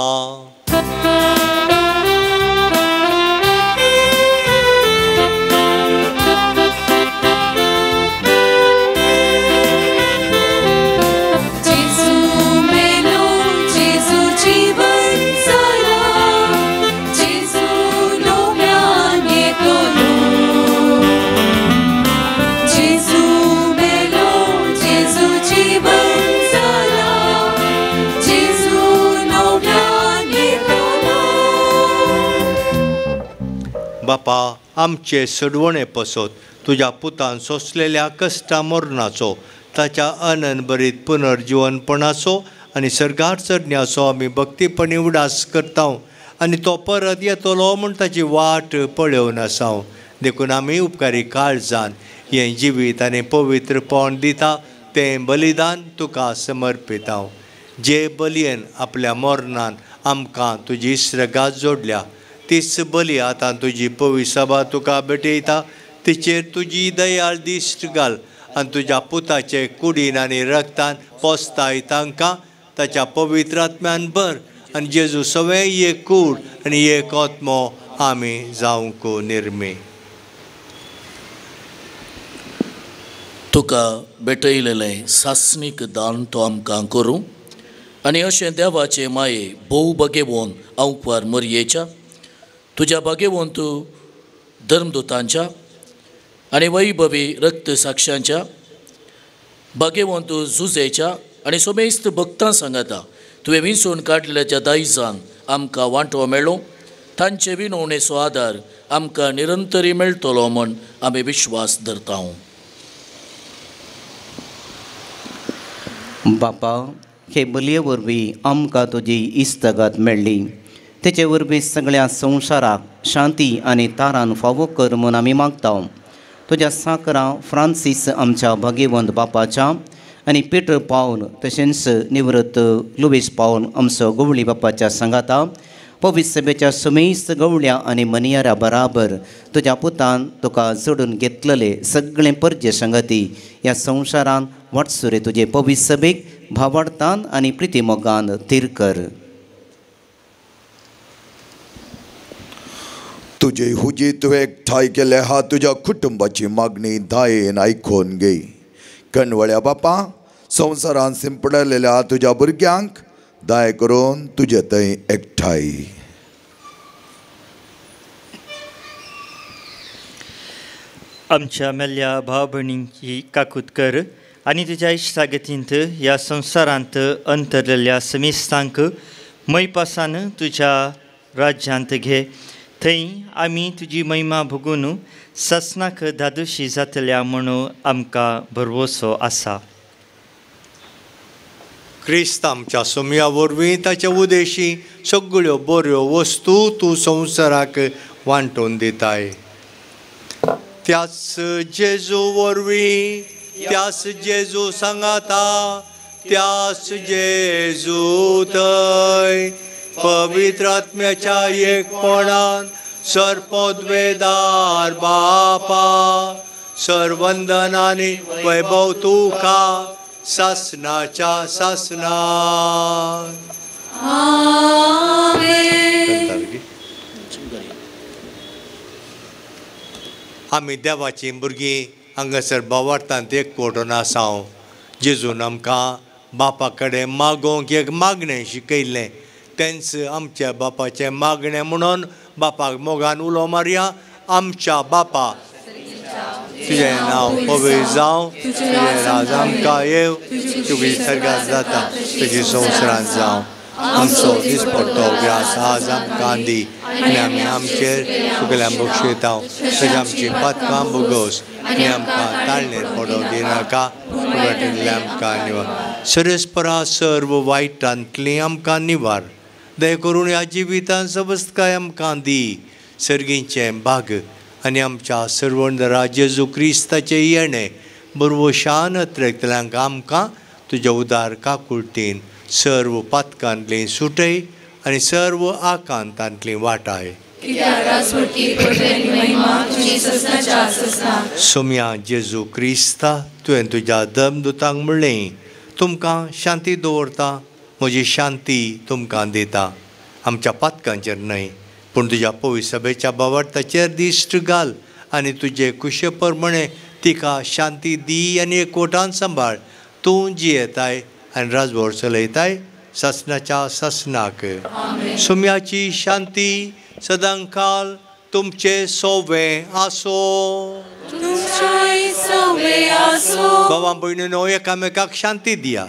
Speaker 8: बापा आमचे सडवणे पसत तुज्या पुतान सोंसलेल्या कश्टा मरणाचो, ताच्या आनंदभरीत पुनर्जिवनपणाचो आनी सर्गार चडण्याचो आमी भक्तीपणी उडास करता आनी तो परत येतलो म्हूण ताची वाट पळोवन आसा. देखून आमी उपकारी काळजान हें जिवीत आनी पवित्रपण दिता तें बलिदान तुका समर्पिता. जे बलयेन आपल्या मरणान आमकां तुजी श्रगात जोडल्या तीच बली आतां तुजी पवी सभा तुका भेटयता, तिचेर तुजी दयाळ दिश्ट घाल आनी तुज्या पुताचे कुडीन आनी रक्तान पोसताय तांकां ताच्या पवित्र आत्म्यान भर आनी जेजू सवें एक कूड आनी एक आत्मो आमी जावंक निर्मी.
Speaker 18: तुका भेटयलेलें सासणीक दान तो आमकां करूं आनी अशें देवाचे माये भोव बगेवन आंकवार मरयेच्या तुज्या भागेवंत धर्मदूतांच्या आनी वैभवी रक्त साक्षांच्या भागेवंत जुजेच्या आनी सोमेस्त भक्तां सांगाता तुवें विंचून काडलेल्या दायजान आमकां वांटो मेळ्ळो तांचे विनवणेचो आदार आमकां निरंतरी मेळटलो म्हण आमी विश्वास धरता.
Speaker 3: बापा, हे बलये वरवीं आमकां तुजी इस्तगात मेळ्ळी, तेचे वरवीं सगळ्या संवसाराक शांती आनी तारान फावो कर म्हूण आमी मागता. तुज्या साकरा फ्रांसीस आमच्या भागेवंत बापाच्या आनी पिटर पावल तशेंच निवृत्त लुवीस पावल आमचो गवळी बापाच्या सांगाता पवित्र सभेच्या सुमेस्त गवळ्या आनी मनियारा बराबर तुज्या पुतान तुका जोडून घेतलेले सगळे परजे संगती ह्या संवसारान वाटसुरे तुजे पवित्र सभेक भावार्थान आनी प्रितीमोगान थीर कर.
Speaker 19: तुजे हुजी तुवें एकठांय केले हा तुज्या कुटुंबाची मागणी दायेन आयकून घे. कणवळ्या बापा, संवसारान सिंपडलेल्या तुज्या भुरग्यांक दाय करून तुजे थंय एकठांय.
Speaker 20: आमच्या मेल्ल्या भाव भयणींची काकूत कर आनी तुज्या इश्टागतींत ह्या संवसारांत अंतरलेल्या समिस्तांक मैपासान तुज्या राज्यांत घे. थंय आमी तुजी महिमा भोगून ससनाक धादोशी जातल्या म्हणून आमकां भरवसो आसा.
Speaker 8: क्रिस्त आमच्या सोमया वरवीं ताच्या उदेशी सगळ्यो बऱ्यो वस्तू तूं संवसाराक वांटून दिताय. त्याच जेजू वरवीं, त्याच जेजू सांगाता, त्याच जेजू थंय पवित्र आत्म्याच्या एकपणान सर्पद्वेदार बापा सर्वंदनानी वैभव तुका सासनाच्या सासनान. आमी देवाचीं भुरगीं हांगासर भावार्थांत एकवटून आसा. जेजून आमकां बापा कडेन मागोवंक एक मागणें शिकयल्लें, तेंच आमच्या बापाचें मागणें म्हणून बापाक मोगान उलो मारया. आमच्या बापा, तुजें नांव पवित्र जावं, तुजें राज आमकां येवं, तुजी सर्गात जाता तुजी संवसारांत जावं. आमचो दिसपट्टो ग्रास आज आमकां दी आनी आमी आमचेर सगळ्यांक बक्षयता तशें आमची पातकां भोगोस आनी आमकां ताळणेर पडोवंक दिनाका, फुडारांतल्यान आमकां निवार. सरस्परा सर्व वायटांतली आमकां निवार, दया करून ह्या जिवितान सबस्तकाय आमकां दी. सर्गीचें भाग आनी आमच्या सर्वंदरा जेजू क्रिस्ताचें येणें बरवशान अत्रेकतल्यांक आमकां तुज्या उदार काकुळटीन सर्व पातकांतली सुटय आनी सर्व आकांतांतली वाटाय. सोम्या जेजू क्रिस्ता, तुवें तुज्या धर्मदूतांक म्हणलें, तुमकां शांती दवरता, म्हजी शांती तुमकां दिता. आमच्या पातकांचेर न्हय पूण तुज्या पवित्र सभेच्या भावार्थाचेर दिश्ट घाल आनी तुजे कुशे प्रमाणे तिका शांती दी आनी एकवटान सांबाळ. तूं जियेताय आनी राजभर चलयताय सासनाच्या सासनाक. सुम्याची शांती सदांकाल तुमचे सोवे आसो. बाबा भयणीनो, एकामेकाक शांती दियात.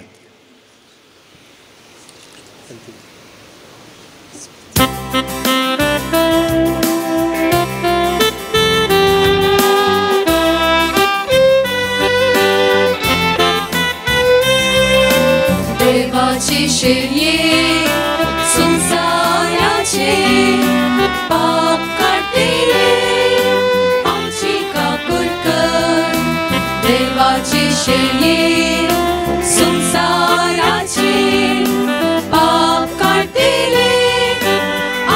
Speaker 5: देवाची शेळये संवसाराचे पाप काडटिले आमची काकूट कर. देवाची शेळये संवसाराचे पाप काडटिले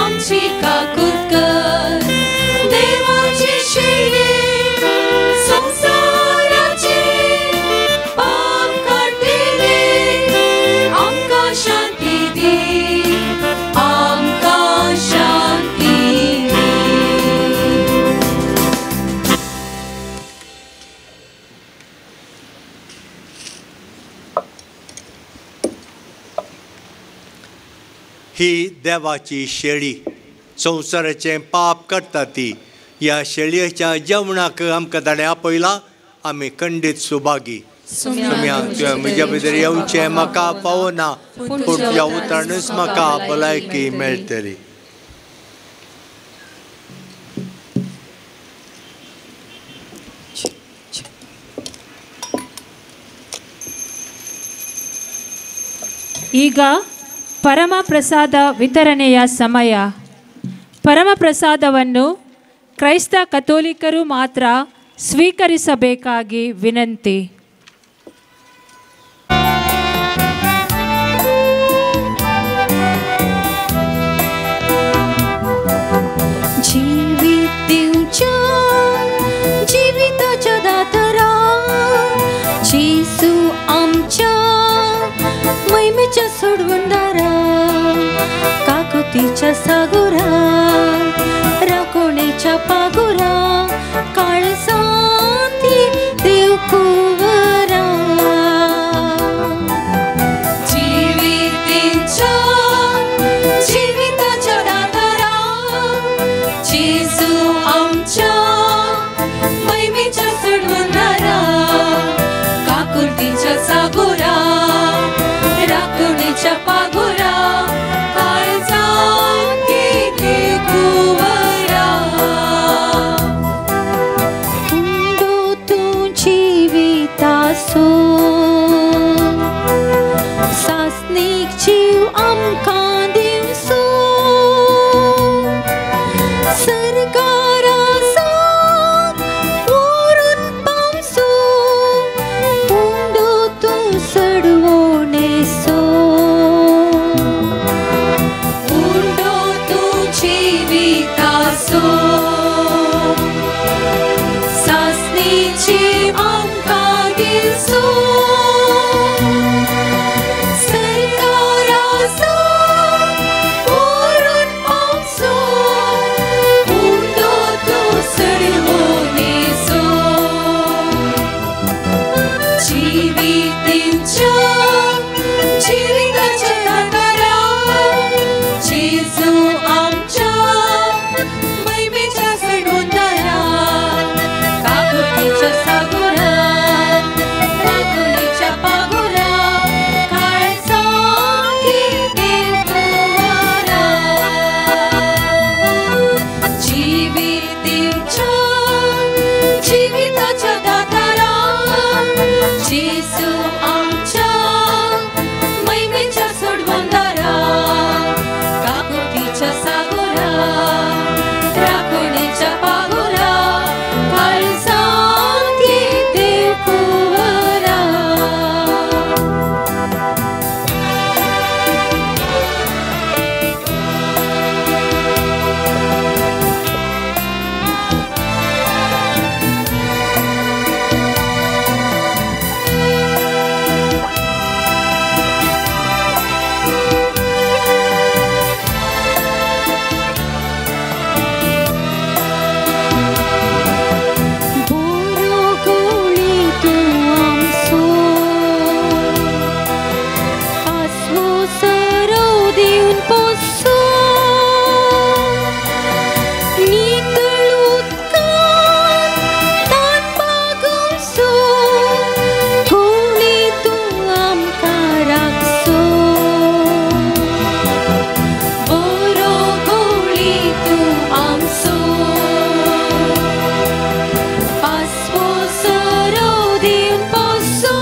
Speaker 5: आमची काकूट कर. देवाची शेळये संवसाराचे पाप काडटिले आमकां शांती दी, आमकां शांती दी.
Speaker 8: ही देवाची शेळी, संवसाराचें पाप करता ती. ह्या शेळयेच्या जेवणाक आमकां ताणें आपयला, आमी खंडीत सुभागी. सुम्या तुवें म्हज्या भितर येवचें म्हाका पावना, पूण तुज्या उतरानूच म्हाका भलायकी मेळटली.
Speaker 7: ಈಗ ಪರಮಪ್ರಸಾದ ವಿತರಣೆಯ ಸಮಯ. ಪರಮಪ್ರಸಾದವನ್ನು ಕ್ರೈಸ್ತ ಕಥೋಲಿಕರು ಮಾತ್ರ ಸ್ವೀಕರಿಸಬೇಕಾಗಿ ವಿನಂತಿ.
Speaker 5: जीविताच्या दातरा जेसू आमच्या महिमेच्या सोडवणदारा, काकुतीच्या सागोरा, राखोणेच्या पागोरा, काळसांती देव कुंवरा. जिविताच्या जिविताच्या दातारा जेसू आमच्या महिमेच्या सोडवणदारा, काकुतीच्या सागोरा, राखणेच्या पागोरा, काळजांती देव कुंवरा.
Speaker 10: उंडो तूं जिवितासो सासणीक जीव आमकां दिवसो, सरकारासान व्हरून पावसो, उंडो तूं सडवणेसो.
Speaker 5: उंडो तूं जिवितासो सासणीक जीव आमकां दिवसो, सरकारासान व्हरून पावसो, उंडो तूं सडवणेसो. जिविताच्या जिविताच्या दातारा जेजू आमच्या महिमेच्या सोडवणदारा, काकुतीच्या सागोरा, राखणेच्या पागोरा, काळजांती देव कुंवरा. जिविताच्या जिविताच्या दातारा जेजू आमच्या महिमेच्या सोडवणदारा, काकुतीच्या सागोरा, राखणेच्या पागोरा, काळजांती देव कुंवरा.
Speaker 10: बोरो गोळी तूं आमचो, पासवो सरो दिवन पोसो, नितळ उदकान तान भागोवचो, गोळी तूं आमकां राखचो.
Speaker 5: बोरो गोळी तूं आमचो, पासवो सरो दिवन पोसो,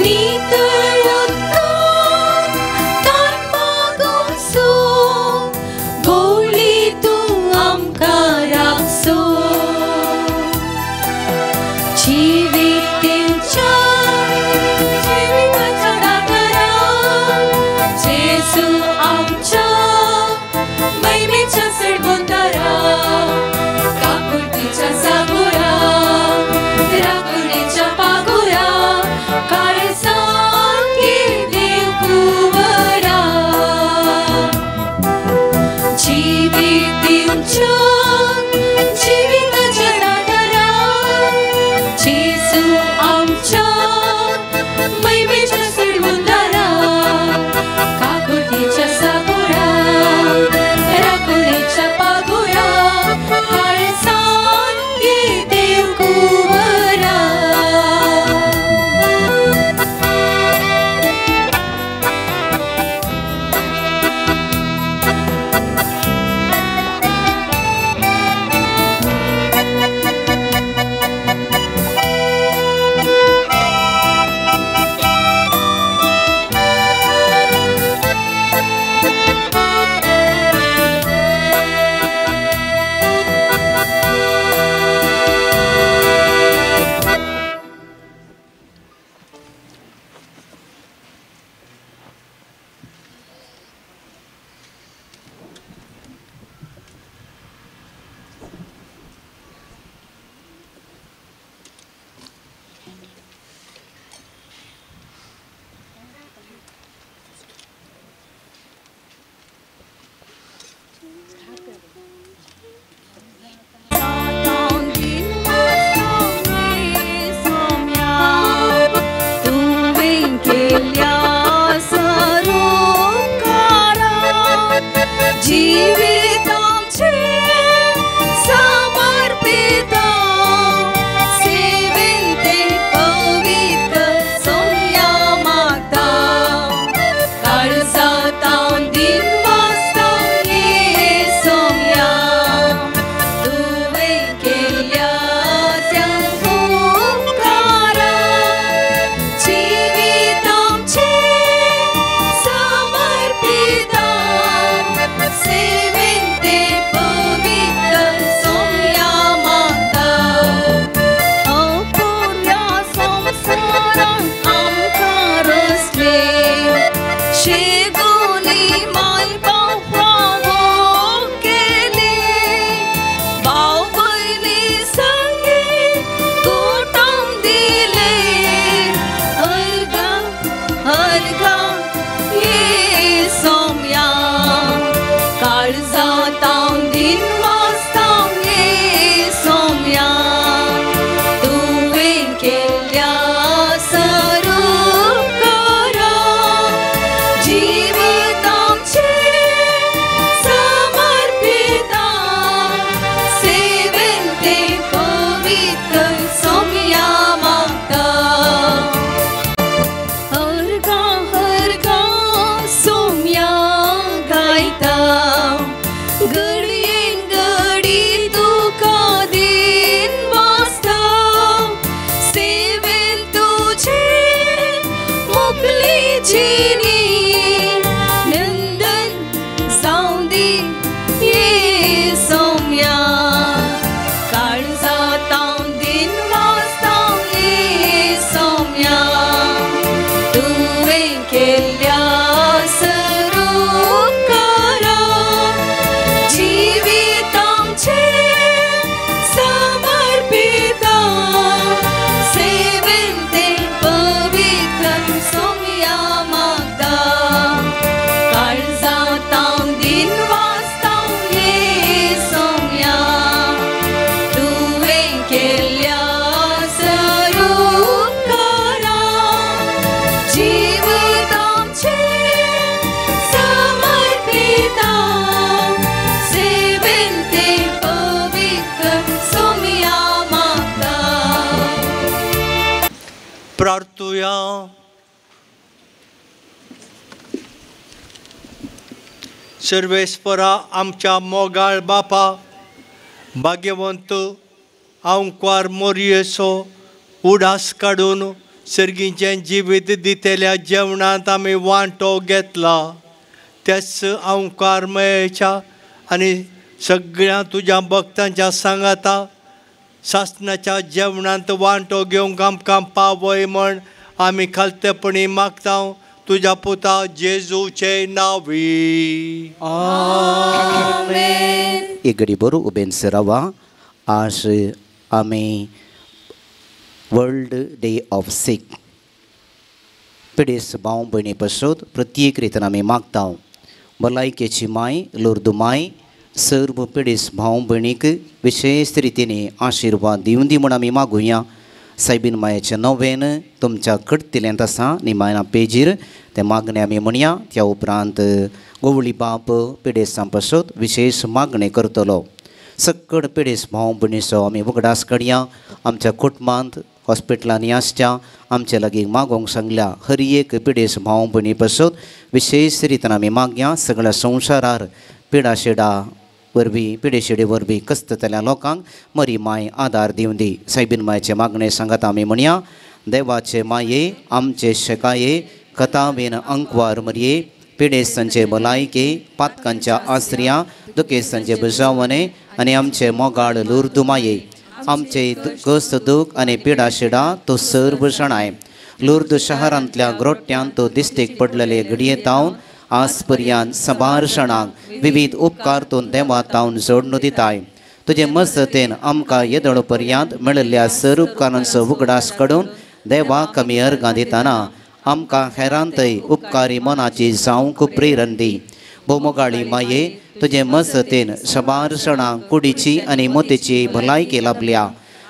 Speaker 5: नितळ उदकान तान भागोवचो, गोळी तूं आमकां राखचो. जिविताच्या जिविताच्या दातारा जेजू आमच्या महिमेच्या सोडवणदारा, काकुळतीच्या सागोरा, राखणेच्या पागोरा, काळजांती देव कुंवरा. जिविताच्या जिविताच्या दातारा जेजू आमच्या महिमेच्या सोडवणदारा,
Speaker 8: प्रार्थुया. सर्वेस्परा आमच्या मोगाळ बापा, भाग्यवंत आंकवार मोरयेचो उडास काडून सर्गीचें जिवीत दितल्या जेवणांत आमी वांटो घेतला, त्याच आंकवार मयेच्या आनी सगळ्या तुज्या भक्तांच्या सांगाता सासणाच्या जेवणांत वांटो घेवंक आमकां पावय म्हण आमी खालतेपणी मागता तुज्या पुता जेजूचे नावी.
Speaker 3: आमेन. एक घडी बरो उबेन रावा. आज आमी वर्ल्ड डे ऑफ सीक पिडेस्त भाव भयणी पासत प्रत्येक रितीन आमी मागता. भलायकेची माय लोर्दू माय सर्व पिडेस्त भाव भयणीक विशेष रितीन आशिर्वाद दिवन दी म्हूण आमी मागुया. सायबीन मायेचें नवेन तुमच्या कडतिल्यांत आसा निमाण्या पेजीर तें मागणें आमी म्हणया. त्या उपरांत गोवळी बाप पिडेस्तां पासत विशेष मागणें करतलो. सक्कड पिडेस्त भाव भयणीचो आमी उगडास काडया. आमच्या कुटुंबांत हॉस्पिटलांनी आसच्या आमचे लागीं मागोवंक सांगल्या हर एक पिडेस्त भाव भयणी पासत विशेष रितीन आमी मागया. सगळ्या संवसारार पिडाशिडा वरवीं पिडेशिडे वरवीं कस्ततल्या लोकांक मरी माय आदार दिवन दी. सायबीन मायेचें मागणें सांगात आमी म्हणया. देवाचे माये आमचे शेकाये कथावेन अंकवार मरये पिडेस्तांचे भलायके पातकांच्या आसऱ्या दुखेस्तांचे बुजावणे आनी आमचे मोगाळ लुर्दू माये आमचे कस्त दूख आनी पिडाशिडा तो सर्व जाणाय. लुर्द शहरांतल्या ग्रोट्यांत तो दिस्टेक पडलेले घडये तावन आज पर्यंत साबार जाणांक विविध उपकार तूं देवा तावन जोडून दिताय. तुजे मजतीन आमकां येदोळ पर्यंत मेळिल्ल्या सर उपकारांचो उगडास काडून देवा कमी अर्गां दितना आमकां हेरांतय उपकारी मनाची जावंक प्रेरण दी. भोवमोगाळी माये तुजे मजतीन साबार जाणांक कुडीची आनी मोतीची भलायकी लाभल्या.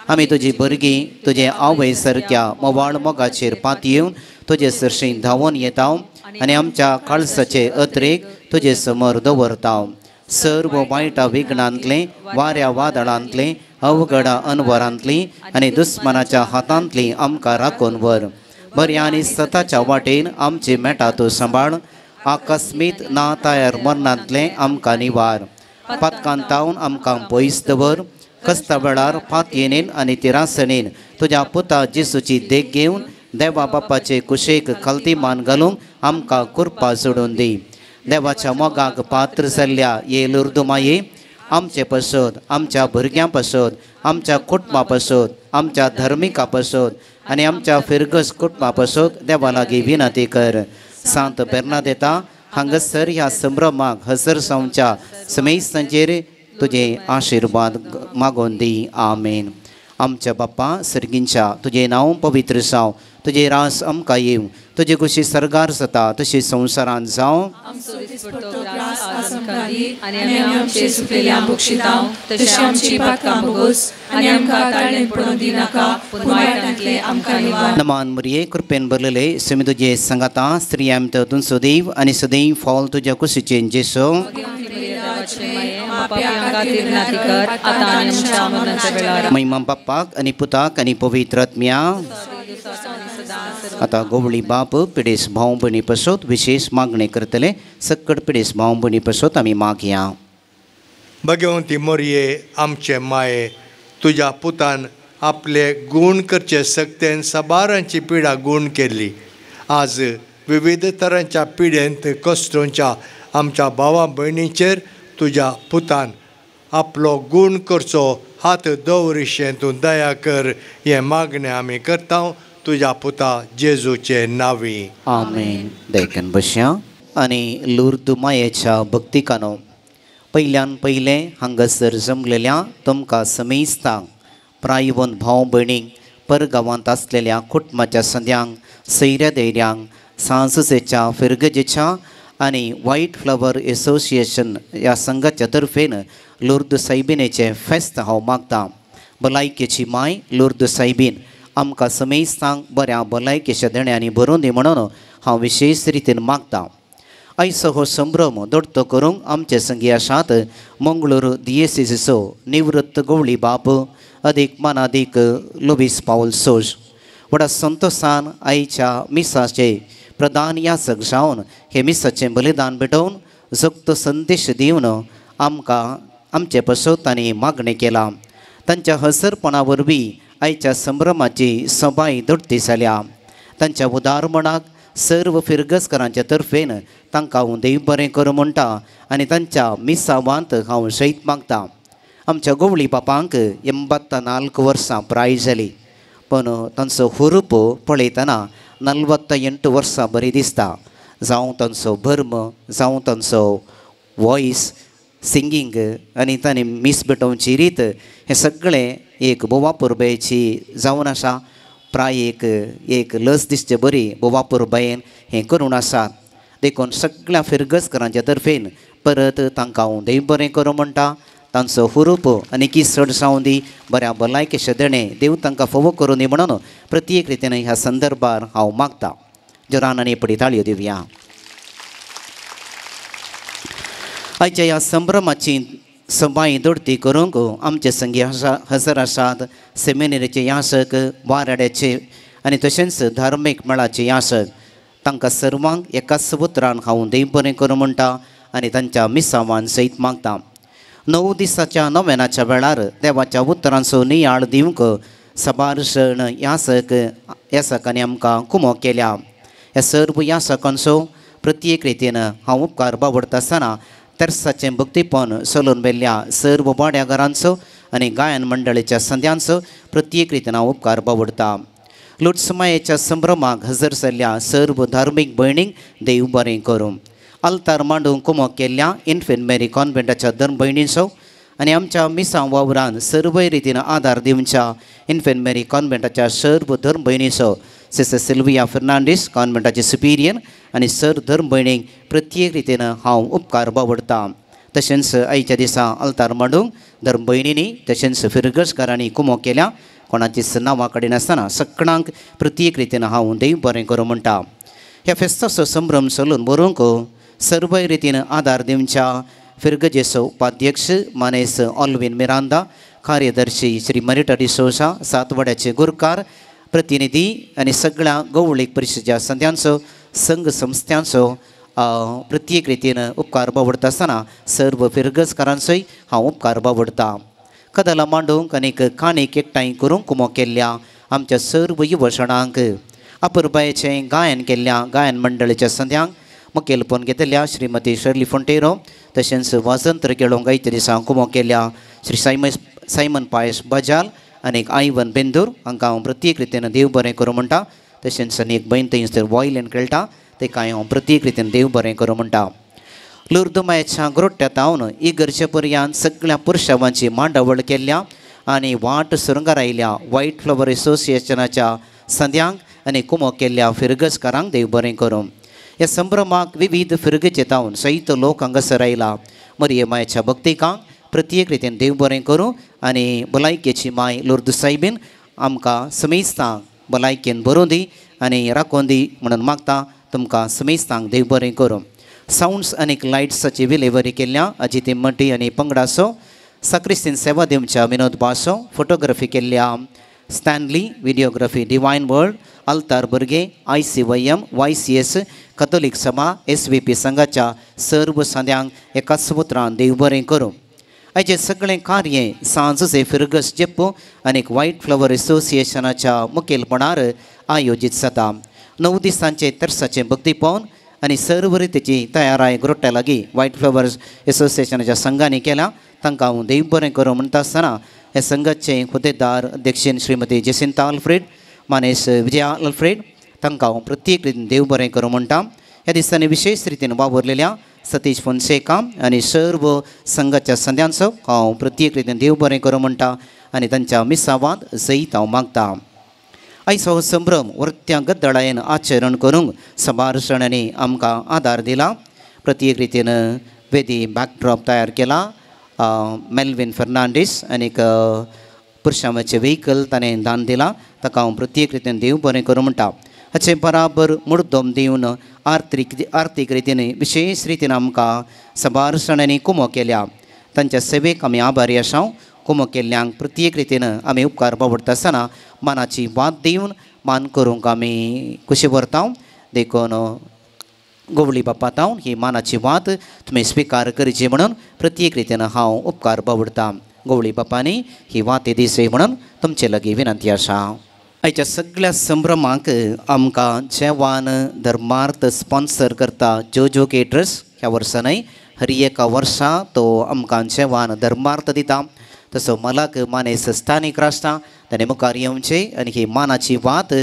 Speaker 3: आमी तुजी भुरगीं तुजे आवय सारक्या मोवाळ मोगाचेर पातयेवन तुजे सरशीं धांवून येता आनी आमच्या काळसाचे अत्रेक तुजे समोर दवरता. सर्व वायटा विघ्नांतलें वाऱ्या वादळांतलें अवघडा अनवरांतली आनी दुस्मनाच्या हातांतली आमकां राखून व्हर. बऱ्या आनी सताच्या वाटेन आमची मेटा तूं सांबाळ. आकस्मीत ना तयार मरणांतलें आमकां निवार. पातकान तावन आमकां पयस दवर. कस्ता वेळार फातयेनेन आनी तिरासणेन तुज्या पुता जेसूची देख घेवन देवा बापाचे कुशेक खालती मान घालूंक आमकां कृपा जोडून दी. देवाच्या मोगाक पात्र जाल्ल्या ये लुर्दू माये आमचे पासत आमच्या भुरग्यां पासत आमच्या कुटुंबा पासत आमच्या धर्मिका पासत आनी आमच्या फिरगस कुटुंबा पासत देवा लागीं विनंती कर. सांत बेर्नादेता हांगासर ह्या संभ्रमाक हजर जावच्या समेस्तांचेर तुजे आशिर्वाद मागोवन दी. आमेन. आमच्या बाप्पा सर्गींच्या तुजें नांव पवित्र जावं, तुजें रास आमकां येवं, तुजे कुशी सर्गार जाता तशी संवसारांत जावं. नमान मरिये कृपेन भरलेले स्वामी तुजे सांगाता स्त्रियां तूं सदैव आनी सदैव फॉल तुज्या कुशीचें जेसो. महिमा बाप्पाक आनी पुताक आनी पवित्र आत्म्या. आतां गोवळी बाप पिडेस भाव भयणी पासत विशेष मागणें करतले. सक्कड पिडेस भाव भयणी पासत आमी मागया.
Speaker 8: भगवंती मोरये आमचे माये तुज्या पुतान आपले गूण करचे सक्तेन साबारांची पिडा गूण केल्ली. आज विविध तरांच्या पिडेंत कश्टोंच्या आमच्या भावा भयणीचेर तुज्या पुतान आपलो गूण करचो हात दवरिशें तूं दया कर हें मागणें आमी करता तुज्या पुता जेजूचे नावी.
Speaker 3: आमेन. देखून बसया आनी लुर्दू मायेच्या भक्तिकानो पयल्यान पयलें हांगासर जमलेल्या तुमकां समेस्तांक प्रायवंत भाव भयणींक परगांवांत आसलेल्या कुटुंबाच्या संद्यांक सैऱ्या दैऱ्यांक सांससेच्या फिरगजेच्या आनी व्हायट फ्लावर एसोसिएशन ह्या संघाच्या तर्फेन लुर्द सायबिनेचें फेस्त हांव मागतां. भलायकेची माय लुर्द सायबीन आमकां समेस्तांक बऱ्या भलायकेच्या देण्यांनी भरून दी म्हणून हांव विशेष रितीन मागतां. आयचो हो संभ्रम दोडतो करूंक आमचे संगी आसात मंगळूर दियेसीचो निवृत्त गवळी बाप अदीक मानादीक लुवीस पावल सोज. व्हडा संतोशान आयच्या मिसाचे प्रधान याचक जावन हे मिसाचें बलिदान भेटोवन जोगतो संदेश दिवन आमकां आमचे पासत तांणी मागणें केलां. तांच्या हसरपणा वरवीं आयच्या संभ्रमाची सबाय दोडती जाल्या. तांच्या उदारमणाक सर्व फिरगजकारांच्या तर्फेन तांकां हांव देव बरें करूं म्हणटा आनी तांच्या मिसावांत हांव सयत मागता. आमच्या गोवळी बापांक 84 वर्सां प्राय जाली, पूण तांचो हुरूप पळयतना 48 वर्सां बरी दिसता. जावं तांचो भर्म, जावं तांचो वॉयस, सिंगींग आनी तांणी मीस भेटोवची रीत हें सगळें एक बोवा पुरबायेची जावन आसा. प्राय एक एक लस दिसचे बरी बोवा पुरबायेन हें करून आसा. देखून सगळ्या फिरगजकारांच्या तर्फेन परत तांकां हांव देव बरें करूं म्हणटा. तांचो हुरूप आनी की चड जावं दी, बऱ्या भलायकेचें देणें देव तांकां फावो करूं दी म्हणून प्रत्येक रितीन ह्या संदर्भार हांव मागता. जोरान आनी पडी ताळयो दिवया. आयच्या ह्या संभ्रमाची सबाय दोडती करूंक आमचे संगी हजर आसात सेमिनेरीचे यासक, वाराड्याचे आनी तशेंच धार्मीक मळाचे यासक. तांकां सर्वांक एकाच उतरान हांव देव बरें करूं म्हणटा आनी तांच्या मिसावान सयत मागता. 9 दिसाच्या नोवेनाच्या वेळार देवाच्या उतरांचो नियाळ दिवंक साबार सण यासक यासकांनी आमकां कुमो केल्या. ह्या सर्व यासकांचो प्रत्येक रितीन हांव उपकार बावडटा आसतना तेर्साचें भक्तीपण चलून व्हेल्ल्या सर्व वाड्याघरांचो आनी गायन मंडळीच्या संद्यांचो प्रत्येक रितीन हांव उपकार बावडटा. लुटसमायेच्या संभ्रमाक हजर जाल्ल्या सर्व धार्मीक भयणींक देव बरें करूं. आल्तार मांडूंक कुमो केल्ल्या इन्फेंट मेरी कॉन्व्हेंटाच्या धर्म भयणींचो आनी आमच्या मिसां वावरान सर्व रितीन आदार दिवच्या इन्फेंट मेरी कॉन्व्हेंटाच्या सर्व धर्म भयणींचो सिस्टर सिल्विया फर्नांडीस कॉन्व्हेंटाचे सुपिरियर आनी सर धर्म भयणींक प्रत्येक रितीन हांव उपकार बावडटा. तशेंच आयच्या दिसा आल्तार मांडूंक धर्म भयणींनी तशेंच फिरगजकारांनी कुमो केल्या. कोणाचीच नांवां काडिनासतना सगळ्यांक प्रत्येक रितीन हांव देव बरें करूं म्हणटा. ह्या फेस्ताचो संभ्रम चलून व्हरूंक सर्व रितीन आदार दिवच्या फिरगजेचो उपाध्यक्ष मानेस ऑल्विन मिरांदा, कार्यदर्शी श्री मरिटा डिसोजा, सातवाड्याचे गुरकार प्रतिनिधी आनी सगळ्या गवळीक परिशदेच्या संद्यांचो संघ संस्थांचो प्रत्येक रितीन उपकार बावडटा आसतना सर्व फिरगजकारांचोय हांव उपकार बावडटा. कदलां मांडूंक आनीक काणीक एकठांय करूंक कुमो केल्ल्या आमच्या सर्व युवजणांक, अपुरबायेचें गायन केल्ल्या गायन मंडळीच्या संद्यांक मुखेलपण घेतल्या श्रीमती शर्ली फोंटेरो, तशेंच वाजंत्र केळोवंक आयच्या दिसा कुमो केल्ल्या श्री सायमन पायस बजाल आनी आयवन बेंदूर हांकां हांव प्रत्येक रितीन देव बरें करूं म्हणटा. तशेंच आनी एक भयण थंयसर वॉयलीन खेळटा तेकाय हांव प्रत्येक रितीन देव बरें करूं म्हणटा. लुर्दुमायेच्या ग्रोट्ट्या तावन इगर्जे पर्यंत सगळ्या पुरशावांची मांडावळ केल्ल्या आनी वाट सुरंगार आयल्या व्हायट फ्लॉवर एसोसिएशनाच्या संद्यांक आनी कुमो केल्ल्या फिरगजकारांक देव बरें करूं. ह्या संभ्रमाक विविध फिरगेचे तावन सयत लोक हांगासर आयला. मरिये मायेच्या भक्तिकांक प्रत्येक रितीन देव बरें करूं आनी भलायकेची माय लुर्द सायबीन आमकां समेस्तांक भलायकेन बरोवं दी आनी राखोवन दी म्हणून मागता. तुमकां समेस्तांक देव बरें करूं. सावंड्स आनी लायट्साची विलेवरी केल्ल्या अजिती मटी आनी पंगडाचो, साक्रिस्तीन सेवा दिवच्या विनोद बासो, फोटोग्राफी केल्ल्या स्टॅनली, व्हिडियोग्राफी डिवायन वर्ल्ड, आल्तार भुरगे, ICYM, YCS, कथोलीक सभा, SVP संघाच्या सर्व संद्यांक एकाच उतरान देव बरें करूं. आयचें सगळें कार्य सांजचे फिरगस जेप्पो आनी व्हायट फ्लॉवर एसोसिएशनाच्या मुखेलपणार आयोजीत जाता. 9 दिसांचे तेर्साचें भक्तीपण आनी सर्व रितीची तयाराय ग्रोट्या लागीं व्हायट फ्लॉवर्स एसोसिएशनाच्या संघांनी केल्या. तांकां हांव देव बरें करूं म्हणटा आसतना ह्या संघाचे हुद्देदार अध्यक्षीन श्रीमती जेसिंता अल्फ्रेड, मानेस विजया अल्फ्रेड तांकां हांव प्रत्येक रितीन देव बरें करूं म्हणटा. ह्या दिसांनी विशेष रितीन वावुरलेल्या सतीश फोन्सेका आनी सर्व संघाच्या संद्यांचो हांव प्रत्येक रितीन देव बरें करूं म्हणटा आनी तांच्या मिसावांत जैत हांव मागता. आयचो हो संभ्रम वर्त्या गद्दळायेन आचरण करूंक साबार जाणांनी आमकां आदार दिला. प्रत्येक रितीन वेदी बॅकड्रॉप तयार केला. मेल्विन फर्नांडीस आनीक पुरशामाचें व्हेकल ताणें दान दिलां. ताका हांव प्रत्येक रितीन देव बरें करूं म्हणटा. हाचे बराबर मुर्दम दिवन आर्थीक रितीन विशेष रितीन आमकां साबार जाणांनी कुमो केल्या. तांच्या सेवेक आमी आभारी आसा. कुमो केल्ल्यांक प्रत्येक रितीन आमी उपकार बावडटा आसतना मनाची वाद दिवन मान करूंक आमी खुशी व्हरता. देखून गोवळी बापा तावन ही मानाची वात तुमी स्विकार करची म्हणून प्रत्येक रितीन हांव उपकार बावडटा. गोवळी बापांनी ही वाती दिसय म्हणून तुमचे लागीं विनंती आसा. आयच्या सगळ्या संभ्रमाक आमकां जेवान धर्मार्थ स्पॉन्सर करता जोजो केटर्स. ह्या वर्सा न्हय, हर एका वर्सा तो आमकां जेवान धर्मार्थ दिता. तसो मलाक मानेस स्थानीक रासता ताणें मुखार येवचें आनी ही मानाची वात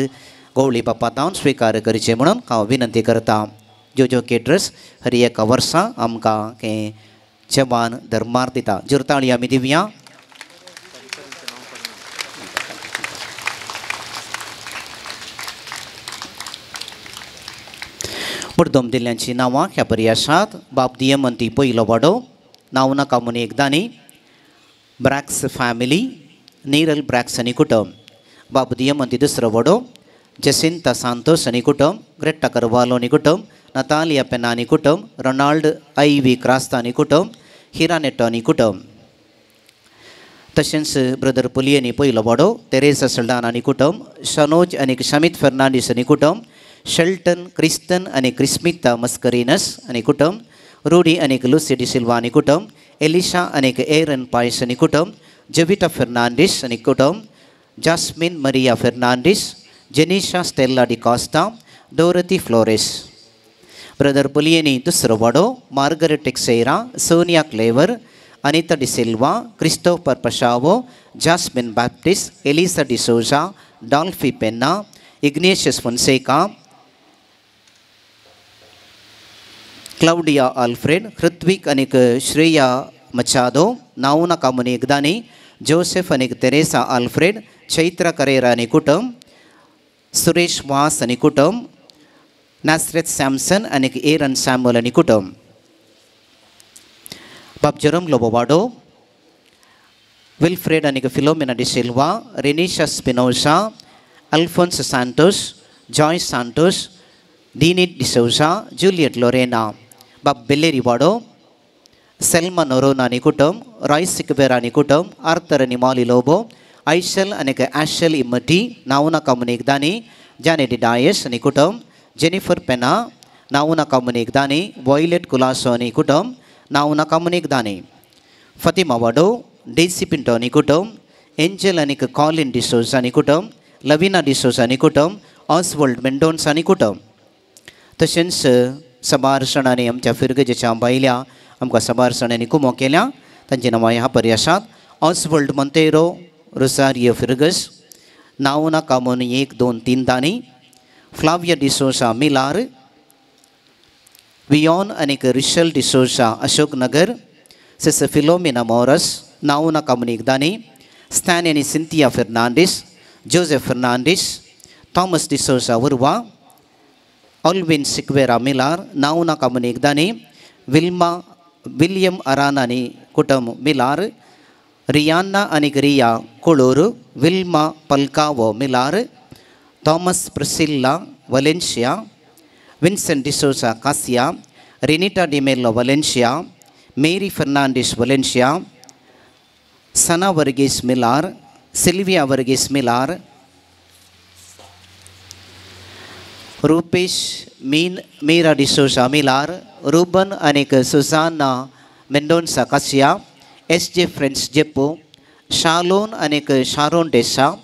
Speaker 3: गोवळी बापा तावन स्विकार करचे म्हणून हांव विनंती करता. जोजो केटर्स हर एका वर्सा आमकां हें जेवान धर्मार्थ दिता. जुरताळी आमी दिवया. मुर्दम दिल्ल्यांची नांवां ह्या बरी आसात. बाब दियमंती पयलो वाडो, नांव नाका म्हूण एकदांनी, ब्रॅक्स फॅमिली, निरल ब्रॅक्स आनी कुटुंब. बाब दियमंती दुसरो वाडो, जसिंता सांतोस आनी कुटुंब, ग्रेटा करवालो आनी कुटुंब, नतालिया पेना आनी कुटुंब, रोनाल्ड आयवी क्रास्ता आनी कुटुंब, हिरा नेटो आनी कुटुंब. तशेंच ब्रदर पुलियनी पयलो वाडो, तेरेसा सल्डान आनी कुटुंब, शनोज आनी शमीत फर्नांडीस आनी कुटुंब, शेल्टन क्रिस्तन आनी क्रिस्मिता मस्करिनस आनी कुटुंब, रुडी आनी लुसी डिसिल्वा आनी कुटुंब, एलिशा आनी एरन पायस आनी कुटुंब, जोविटा फर्नांडीस आनी कुटुंब, Jasmine Maria Fernandes, Jenisha Stella D'Costa, Dorothy Flores. Brother पुलियनी दुसरो वाडो, Margaret Teixeira, Sonia Clever, Anita D'Silva, Christopher Pashavo, Jasmine Baptist, Elisa D'Souza, Dolphy Penna, Ignatius Fonseca, Claudia Alfred, Hrithwik आनी श्रेया मचादो, नावना कामुनी एकदानी, जोसेफ आनी तेरेसा आल्फ्रेड, चैत्रा करेरा आनी कुटुंब, सुरेश वास आनी कुटुंब, नासरेत सॅमसन आनी एरन सॅमुअल आनी कुटुंब. बाब जेरोम लोबो वाडो, विल्फ्रेड आनी Philomena D'Silva, Renisha Spinosa, Alphonse Santos, Joy Santos, Dini D'Souza, Juliet Lorena. बाब बेलेरी वाडो, सेल्मा नोरोना आनी कुटुंब, रॉय सिकबेरा आनी कुटुंब, आर्थर आनी मॉली लोबो, आयशल आनी आशल इमटी, नावना कामुनी एकदानी, जानेटी डायस आनी कुटुंब, जेनिफर पेना, नावना कामुनी एकदानी, वॉयलेट कुलासो आनी कुटुंब, नावना कामुनी एकदानी, फतिमा वाडो, डेसी पिंटो आनी कुटुंब, एंजल आनी कॉलिन डिसोजा आनी कुटुंब, लविना डिसोजा आनी कुटुंब, ऑसवर्ल्ड मेंडोन्स आनी कुटुंब. तशेंच सबार सणांनी आमच्या फिरगजेच्या बायल्या आमकां सबार सणांनी कुमो केल्या तांची नांवां ह्या परी आसात. ऑसवर्ल्ड मोंतेरो, रोसारियो फिरगस, नावना कामोन 1 2 3 दानी, फ्लाविया डिसोजा मिलार, वियोन आनी Rishal D'Souza Ashoknagar, sister Philomena Morris, नावना कामोन 1 दानी, स्टॅन आनी Cynthia Fernandes, Joseph Fernandes, Thomas D'Souza Urva, Alvin Sequeira Milar, नावना कामुनी एकदानी, विल्मा विलियम अराना आनी कुटुंब मिलार, रियाना आनी Riya Kolur, Wilma Palkavo Milar, Thomas Priscilla Valencia, Vincent D'Souza Kasia, Renita D'Mello Valencia, Mary Fernandes Valencia, Sana Varghese Milar, Sylvia Varghese Milar, Rupesh Meera D'Souza Milar, Ruben आनी Susanna Mendonca Kasia, S J Friends Jeppo, Shalon आनी Sharon Desa,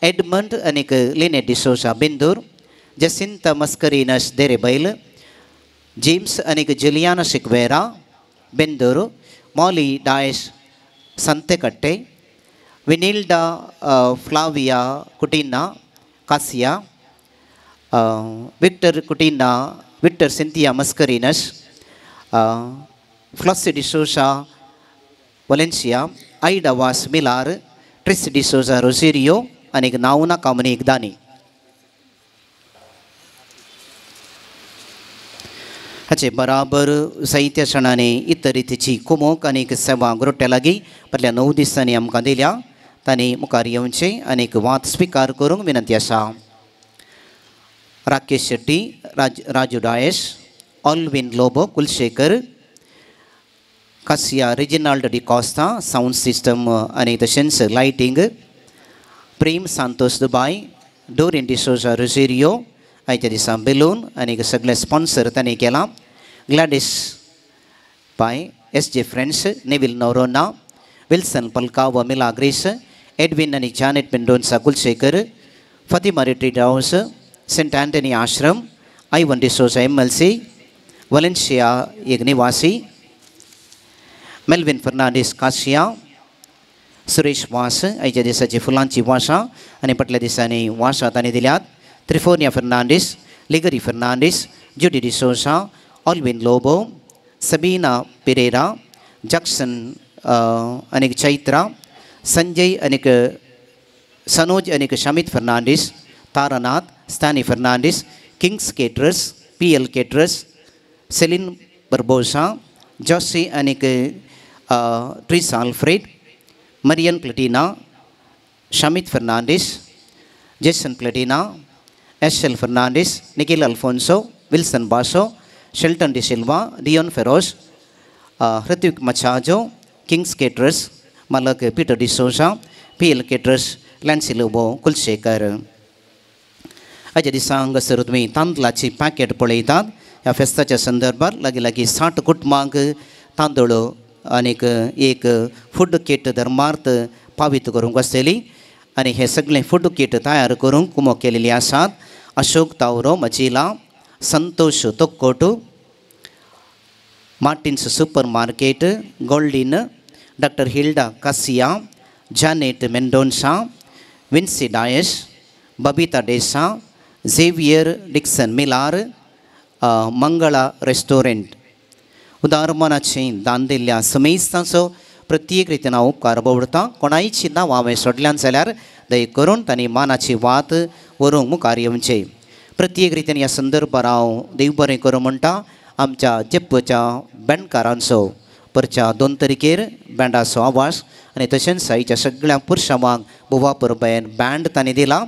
Speaker 3: Edmund आनी लिने D'Souza Byndoor, Jacinta मस्करिनस देरेबैल, James आनी Juliana Sequeira Bendur, Molly Dias Santhekatte, Vinilda Flavia Coutinho Kasia, Victor Coutinho, Victor Cynthia Mascarenhas, Flossie D'Souza Valencia, Ida Vaz Milar, Tris D'Souza Rosario आनी नावना कामनी एकदानी. हाचे बराबर साहित्य सणांनी इतर रितीची कुमोक आनी सेवा गोरट्या लागीं फाटल्या 9 दिसांनी आमकां दिल्या तांणी मुखार येवचें आनी वाद स्विकार करूंक विनंती आसा. Rakesh Shetty, Raju Dias, Alvin Lobo Kulshekar, Kasia Reginald D'Costa, sound system आनी तशेंच lighting, Prem Santos Dubai, Dorian D'Souza रोझेरियो आयच्या दिसा बेलून आनी सगळे स्पॉन्सर तांणी केलां. Gladys Pai, S J friends, Neville Noronha, Wilson Palkao, Milagres, Edwin आनी Janet Mendonca Kulshekar, Fatima retreat house, Saint Anthony Ashram, Ivan D'Souza M L C, Valencia एक निवासी, मेल्विन फर्नांडीस कासिया, सुरेश वास आयच्या दिसाची फुलांची वासा आनी फाटल्या दिसांनी वासा तांणी दिल्यात. Trifonia Fernandes, Ligari Fernandes, Judy D'Souza, Alvin Lobo, Sabina Pereira, Jackson आनी चैत्रा, संजय आनी सनोज आनी Shamit Fernandes, Taranath, Stany Fernandes, Kings caterers, P L caterers, Celine Barbosa, Josie आनी Treesa Alfred, Marian Platina, Shamit Fernandes, Jason Platina, S L Fernandes, Nikhil Alfonso, Wilson Baso, Shelton D'Silva, Dion Feroz, Hrithik Machajo, Kings caterers, Malak Peter D'Souza, P L caterers, Lancy Lobo Kulshekar. आयच्या दिसा हांगासर तुमी तांदळाची packet पळयतात. ह्या फेस्ताच्या संदर्भात लागीं लागीं 60 कुटुंबांक तांदूळ आनीक एक फूड किट धर्मार्थ पावीत करूंक आसतली आनी हे सगळें फूड किट तयार करूंक कुमो केलेली आसात. Ashok Tavro Majila, Santosh Tokkotu, Martins super market, Goldin, doctor Hilda Casiya, Janet Mendonca, Vincy Dias, Babita Desa, Xavier Dixon Millar, Mangala restaurant. उदारमनाचें दान दिल्ल्या समेस्तांचो प्रत्येक रितीन हांव उपकार बावडटा. कोणायची नांवां हांवें सोडल्यान जाल्यार दया करून तांणी मानाची वात व्हरूंक मुखार येवचें. प्रत्येक रितीन ह्या संदर्भार हांव देव बरें करूं म्हणटा. आमच्या जेप्पोच्या बँडकारांचो परच्या 2 तारखेर बँडाचो आवाज आनी तशेंच आयच्या सगळ्या पुरशावांक बोवा परबेन बँड तांणी दिला.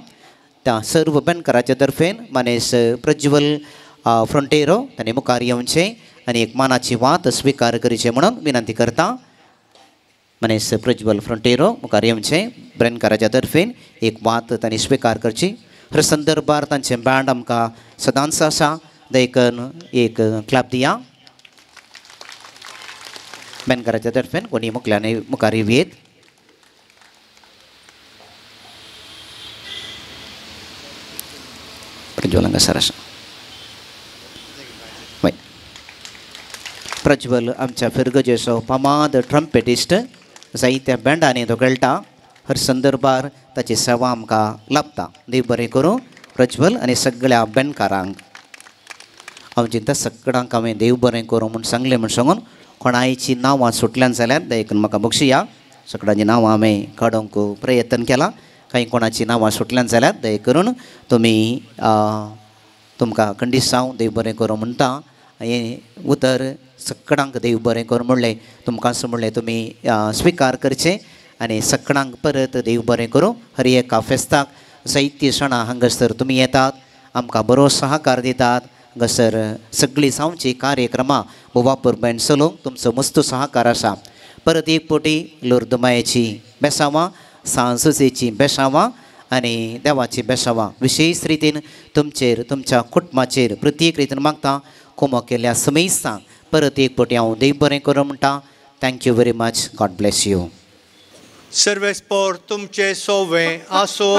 Speaker 3: त्या सर्व बँडकाराच्या तर्फेन मानेस प्रज्वल फ्रंटेरो तांणी मुखार येवचें आनी एक मानाची वात स्विकार करची म्हणून विनंती करता. मनेस प्रज्वल फ्रंटेरो मुखार येवचें, ब्रेनकाराच्या तर्फेन एक वात तांणी स्विकार करची. हर संदर्भार तांचें बँड आमकां सदांच आसा. देखून एक क्लॅप दिया. बँडकाराच्या तर्फेन कोणी मुखल्यान मुखार येत. प्रज्वल हांगासर आसा. प्रज्वल आमच्या फिरगजेचो फामाद ट्रम्पेटिस्ट, जायत्या बँडांनी तो खेळटा. हर संदर्भार ताची सेवा आमकां लाभता. देव बरें करूं प्रज्वल आनी सगळ्या बँडकारांक. हांव चिंता सगळ्यांक हांवें देव बरें करूं म्हूण सांगलें म्हूण सांगून कोणायची नांवां सुटल्यान जाल्यार देखून म्हाका बक्षिया. सगळ्यांची नांवां हांवें काडूंक प्रयत्न केला. कांय कोणाची नांवां सुटल्यान जाल्यार दया करून तुमी तुमकां खंडीत हांव देव बरें करूं म्हणटा. हें उतर सगळ्यांक देव बरें करूं म्हणलें तुमकां म्हणलें तुमी स्विकार करचें आनी सगळ्यांक परत देव बरें करूं. हर एका फेस्ताक जायतीं सणां हांगासर तुमी येतात, आमकां बरो सहकार दितात. हांगासर सगळीं जावची कार्यक्रमां बोवा परबेन चलोवंक तुमचो मस्त सहकार आसा. परत एक पटी लोर्द मायेची बेसांवां, सांजुजेची बेसांवां आनी देवाची बेसांवां विशेश रितीन तुमचेर तुमच्या कुटुंबाचेर प्रत्येक रितीन मागता. कुमो केल्ल्या समेस्तांक परत एक पटी हांव देव बरें करूं म्हणटा. Thank you very much. God bless you.
Speaker 8: सर्वेस्पोर तुमचे सोवे आसो.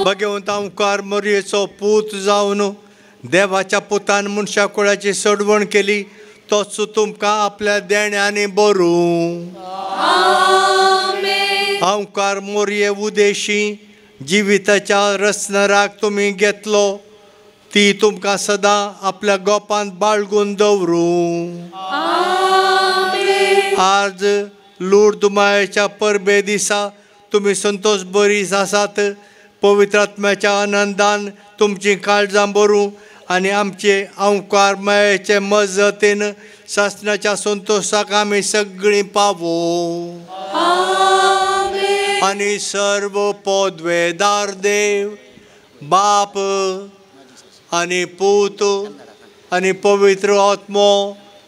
Speaker 8: भगवंता ओंकार मोरयेचो पूत जावन देवाच्या पुतान मनशा कुळाची सोडवण केली, तोच तुमकां आपल्या देण्यांनी बरूं. ओंकार मोरये उदेशी जिविताच्या रचनराक तुमी घेतलो, ती तुमकां सदां आपल्या गोपांत बाळगून दवरूं. आज लुर्द मायेच्या परबे दिसा तुमी संतोष बरीस आसात. पवित्र आत्म्याच्या आनंदान तुमचीं काळजां भरूं आनी आमचे ओंकार मायेचे मजतीन सासणाच्या संतोशाक आमी सगळीं पावो. आनी सर्व पदवेदार देव बाप आनी पूत आनी पवित्र आत्मो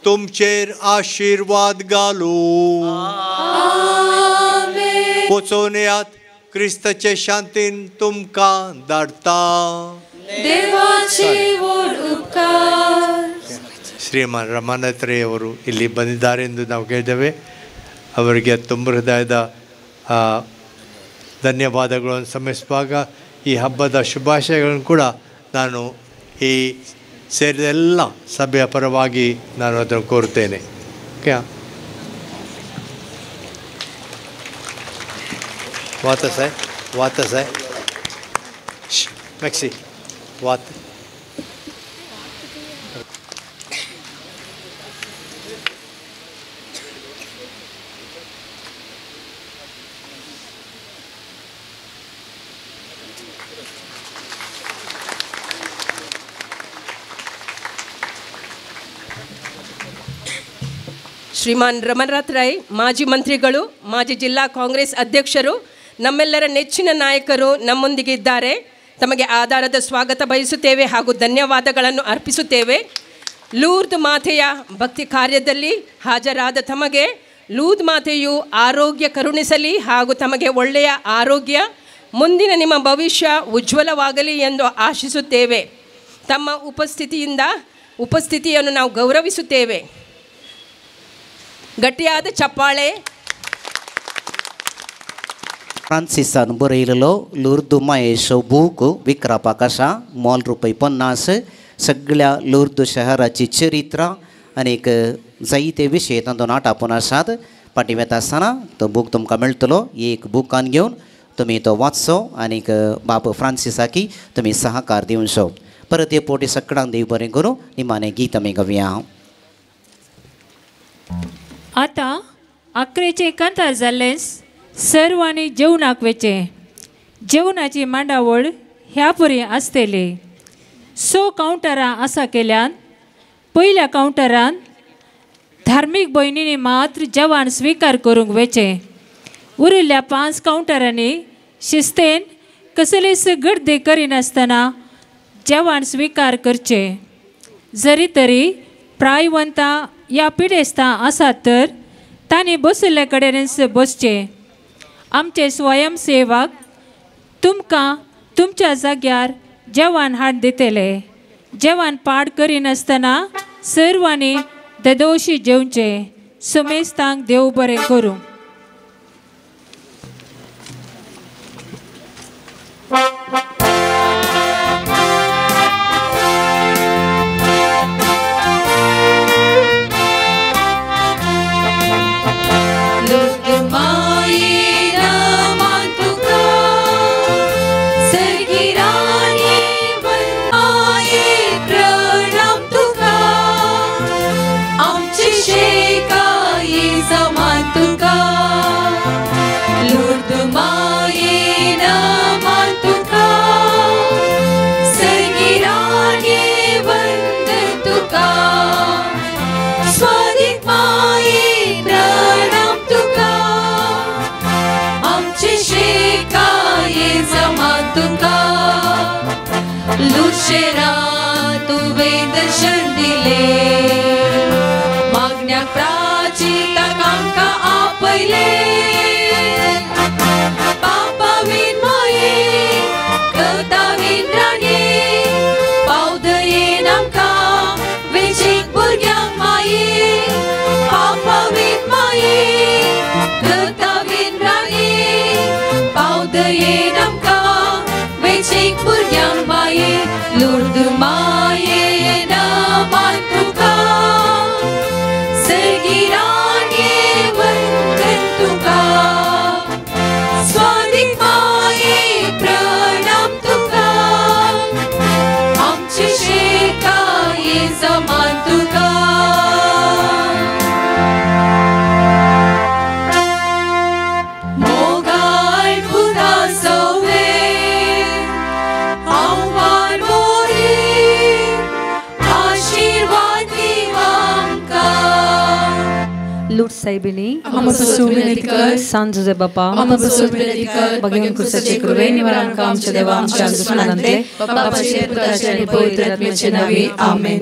Speaker 8: तुमचेर आशिर्वाद घालूं. वचून येयात, क्रिस्ताचे शांतीन तुमकां धाडटा.
Speaker 5: देवाचे व्हड उपकार.
Speaker 8: ಶ್ರೀಮಾನ್ ರಮಾನಾಥರೆಯವರು ಇಲ್ಲಿ ಬಂದಿದ್ದಾರೆ ಎಂದು ನಾವು ಕೇಳಿದ್ದೇವೆ. ಅವರಿಗೆ ತುಂಬ ಹೃದಯದ ಧನ್ಯವಾದಗಳನ್ನು ಸಲ್ಲಿಸುವಾಗ ಈ ಹಬ್ಬದ ಶುಭಾಶಯಗಳನ್ನು ಕೂಡ ನಾನು ಈ ಸೇರಿದ ಎಲ್ಲ ಸಭೆಯ ಪರವಾಗಿ ನಾನು ಅದನ್ನು ಕೋರುತ್ತೇನೆ. ಓಕೆ, ವಾತ ಸಾಯ್ ವಾತ ಸಾಯ್ ಮ್ಯಾಕ್ಸಿ ವಾತ.
Speaker 2: ಶ್ರೀಮಾನ್ ರಮಣನಾಥ್ ರೈ, ಮಾಜಿ ಮಂತ್ರಿಗಳು, ಮಾಜಿ ಜಿಲ್ಲಾ ಕಾಂಗ್ರೆಸ್ ಅಧ್ಯಕ್ಷರು, ನಮ್ಮೆಲ್ಲರ ನೆಚ್ಚಿನ ನಾಯಕರು ನಮ್ಮೊಂದಿಗೆ ಇದ್ದಾರೆ. ತಮಗೆ ಆಧಾರದ ಸ್ವಾಗತ ಬಯಸುತ್ತೇವೆ ಹಾಗೂ ಧನ್ಯವಾದಗಳನ್ನು ಅರ್ಪಿಸುತ್ತೇವೆ. ಲೂರ್ದ್ ಮಾತೆಯ ಭಕ್ತಿ ಕಾರ್ಯದಲ್ಲಿ ಹಾಜರಾದ ತಮಗೆ ಲೂರ್ದ್ ಮಾತೆಯು ಆರೋಗ್ಯ ಕರುಣಿಸಲಿ ಹಾಗೂ ತಮಗೆ ಒಳ್ಳೆಯ ಆರೋಗ್ಯ, ಮುಂದಿನ ನಿಮ್ಮ ಭವಿಷ್ಯ ಉಜ್ವಲವಾಗಲಿ ಎಂದು ಆಶಿಸುತ್ತೇವೆ. ತಮ್ಮ ಉಪಸ್ಥಿತಿಯನ್ನು ನಾವು ಗೌರವಿಸುತ್ತೇವೆ. ಗಟ್ಟಿಯಾದ ಚಪ್ಪಾಳೆ.
Speaker 3: फ्रांसिसान बरयलेलो लुर्दू मायेचो बूक विकरापाक आसा. मोल ₹50. सगळ्या लुर्दू शहराची चरित्रां आनीक जायते विशय तातूंत आटापून आसात. फाटीं वेता आसतना तो बूक तुमकां मेळटलो. एक बुकान घेवन तुमी तो वाचचो आनीक बाब फ्रांसिसाकी तुमी सहकार दिवचो. परत हे पोटी सगळ्यांक देव बरें करूं. निमाणें गीत आमी गावया.
Speaker 7: आतां आकरेचें कांतार जाल्लेंच सर्वांनी जेवणाक वेचें. जेवणाची मांडावळ ह्या परी आसतली. 6 कावंटरां आसा केल्यान पयल्या कावंटरान धार्मीक भयणींनी मात्र जेवण स्विकार करूंक वेचें. उरिल्ल्या 5 कावंटरांनी शिस्तेन कसलीच गर्दी करिनासतना जेवण स्विकार करचें. जरी तरी प्रायवंतां या पिडेस्तां आसात तर तांणी बशिल्ले कडेनच बसचें. आमचे स्वयंसेवक तुमकां तुमच्या जाग्यार जेवण हाड दितले. जेवण पाड करिनासतना सर्वांनी ददोशी जेवचें. सुमेस्तांक देव बरें करूं.
Speaker 5: लुशेरा तुवें दर्शन दिले मागण्या प्राचिता कांका आपयले पापा विन माये कविता विन राणे पावदयेन आमकां वेचीक भुरग्यांक माये पापा विन माये कविता विन राणे पावदयेन आमकां वेचीक भुरग्यांक माये लुर्द माये नमान तुका सर्गिराणे वंदन तुका स्वादिक माये प्रणाम तुका आमचे शेकाये जमान तुका. मोगाळ पुता सवे आव्हान मोरे आशीर्वाद दिवांका.
Speaker 21: लूट साहेबिनी
Speaker 5: सांत
Speaker 21: जुझे बापा
Speaker 5: भगवान क्रिस्ताचे कृपेन निवारण आमच्या देवा आमच्या दुश्मनांतले बापाचे पुताचे आणि पवित्र आत्म्याचे नावे आमेन.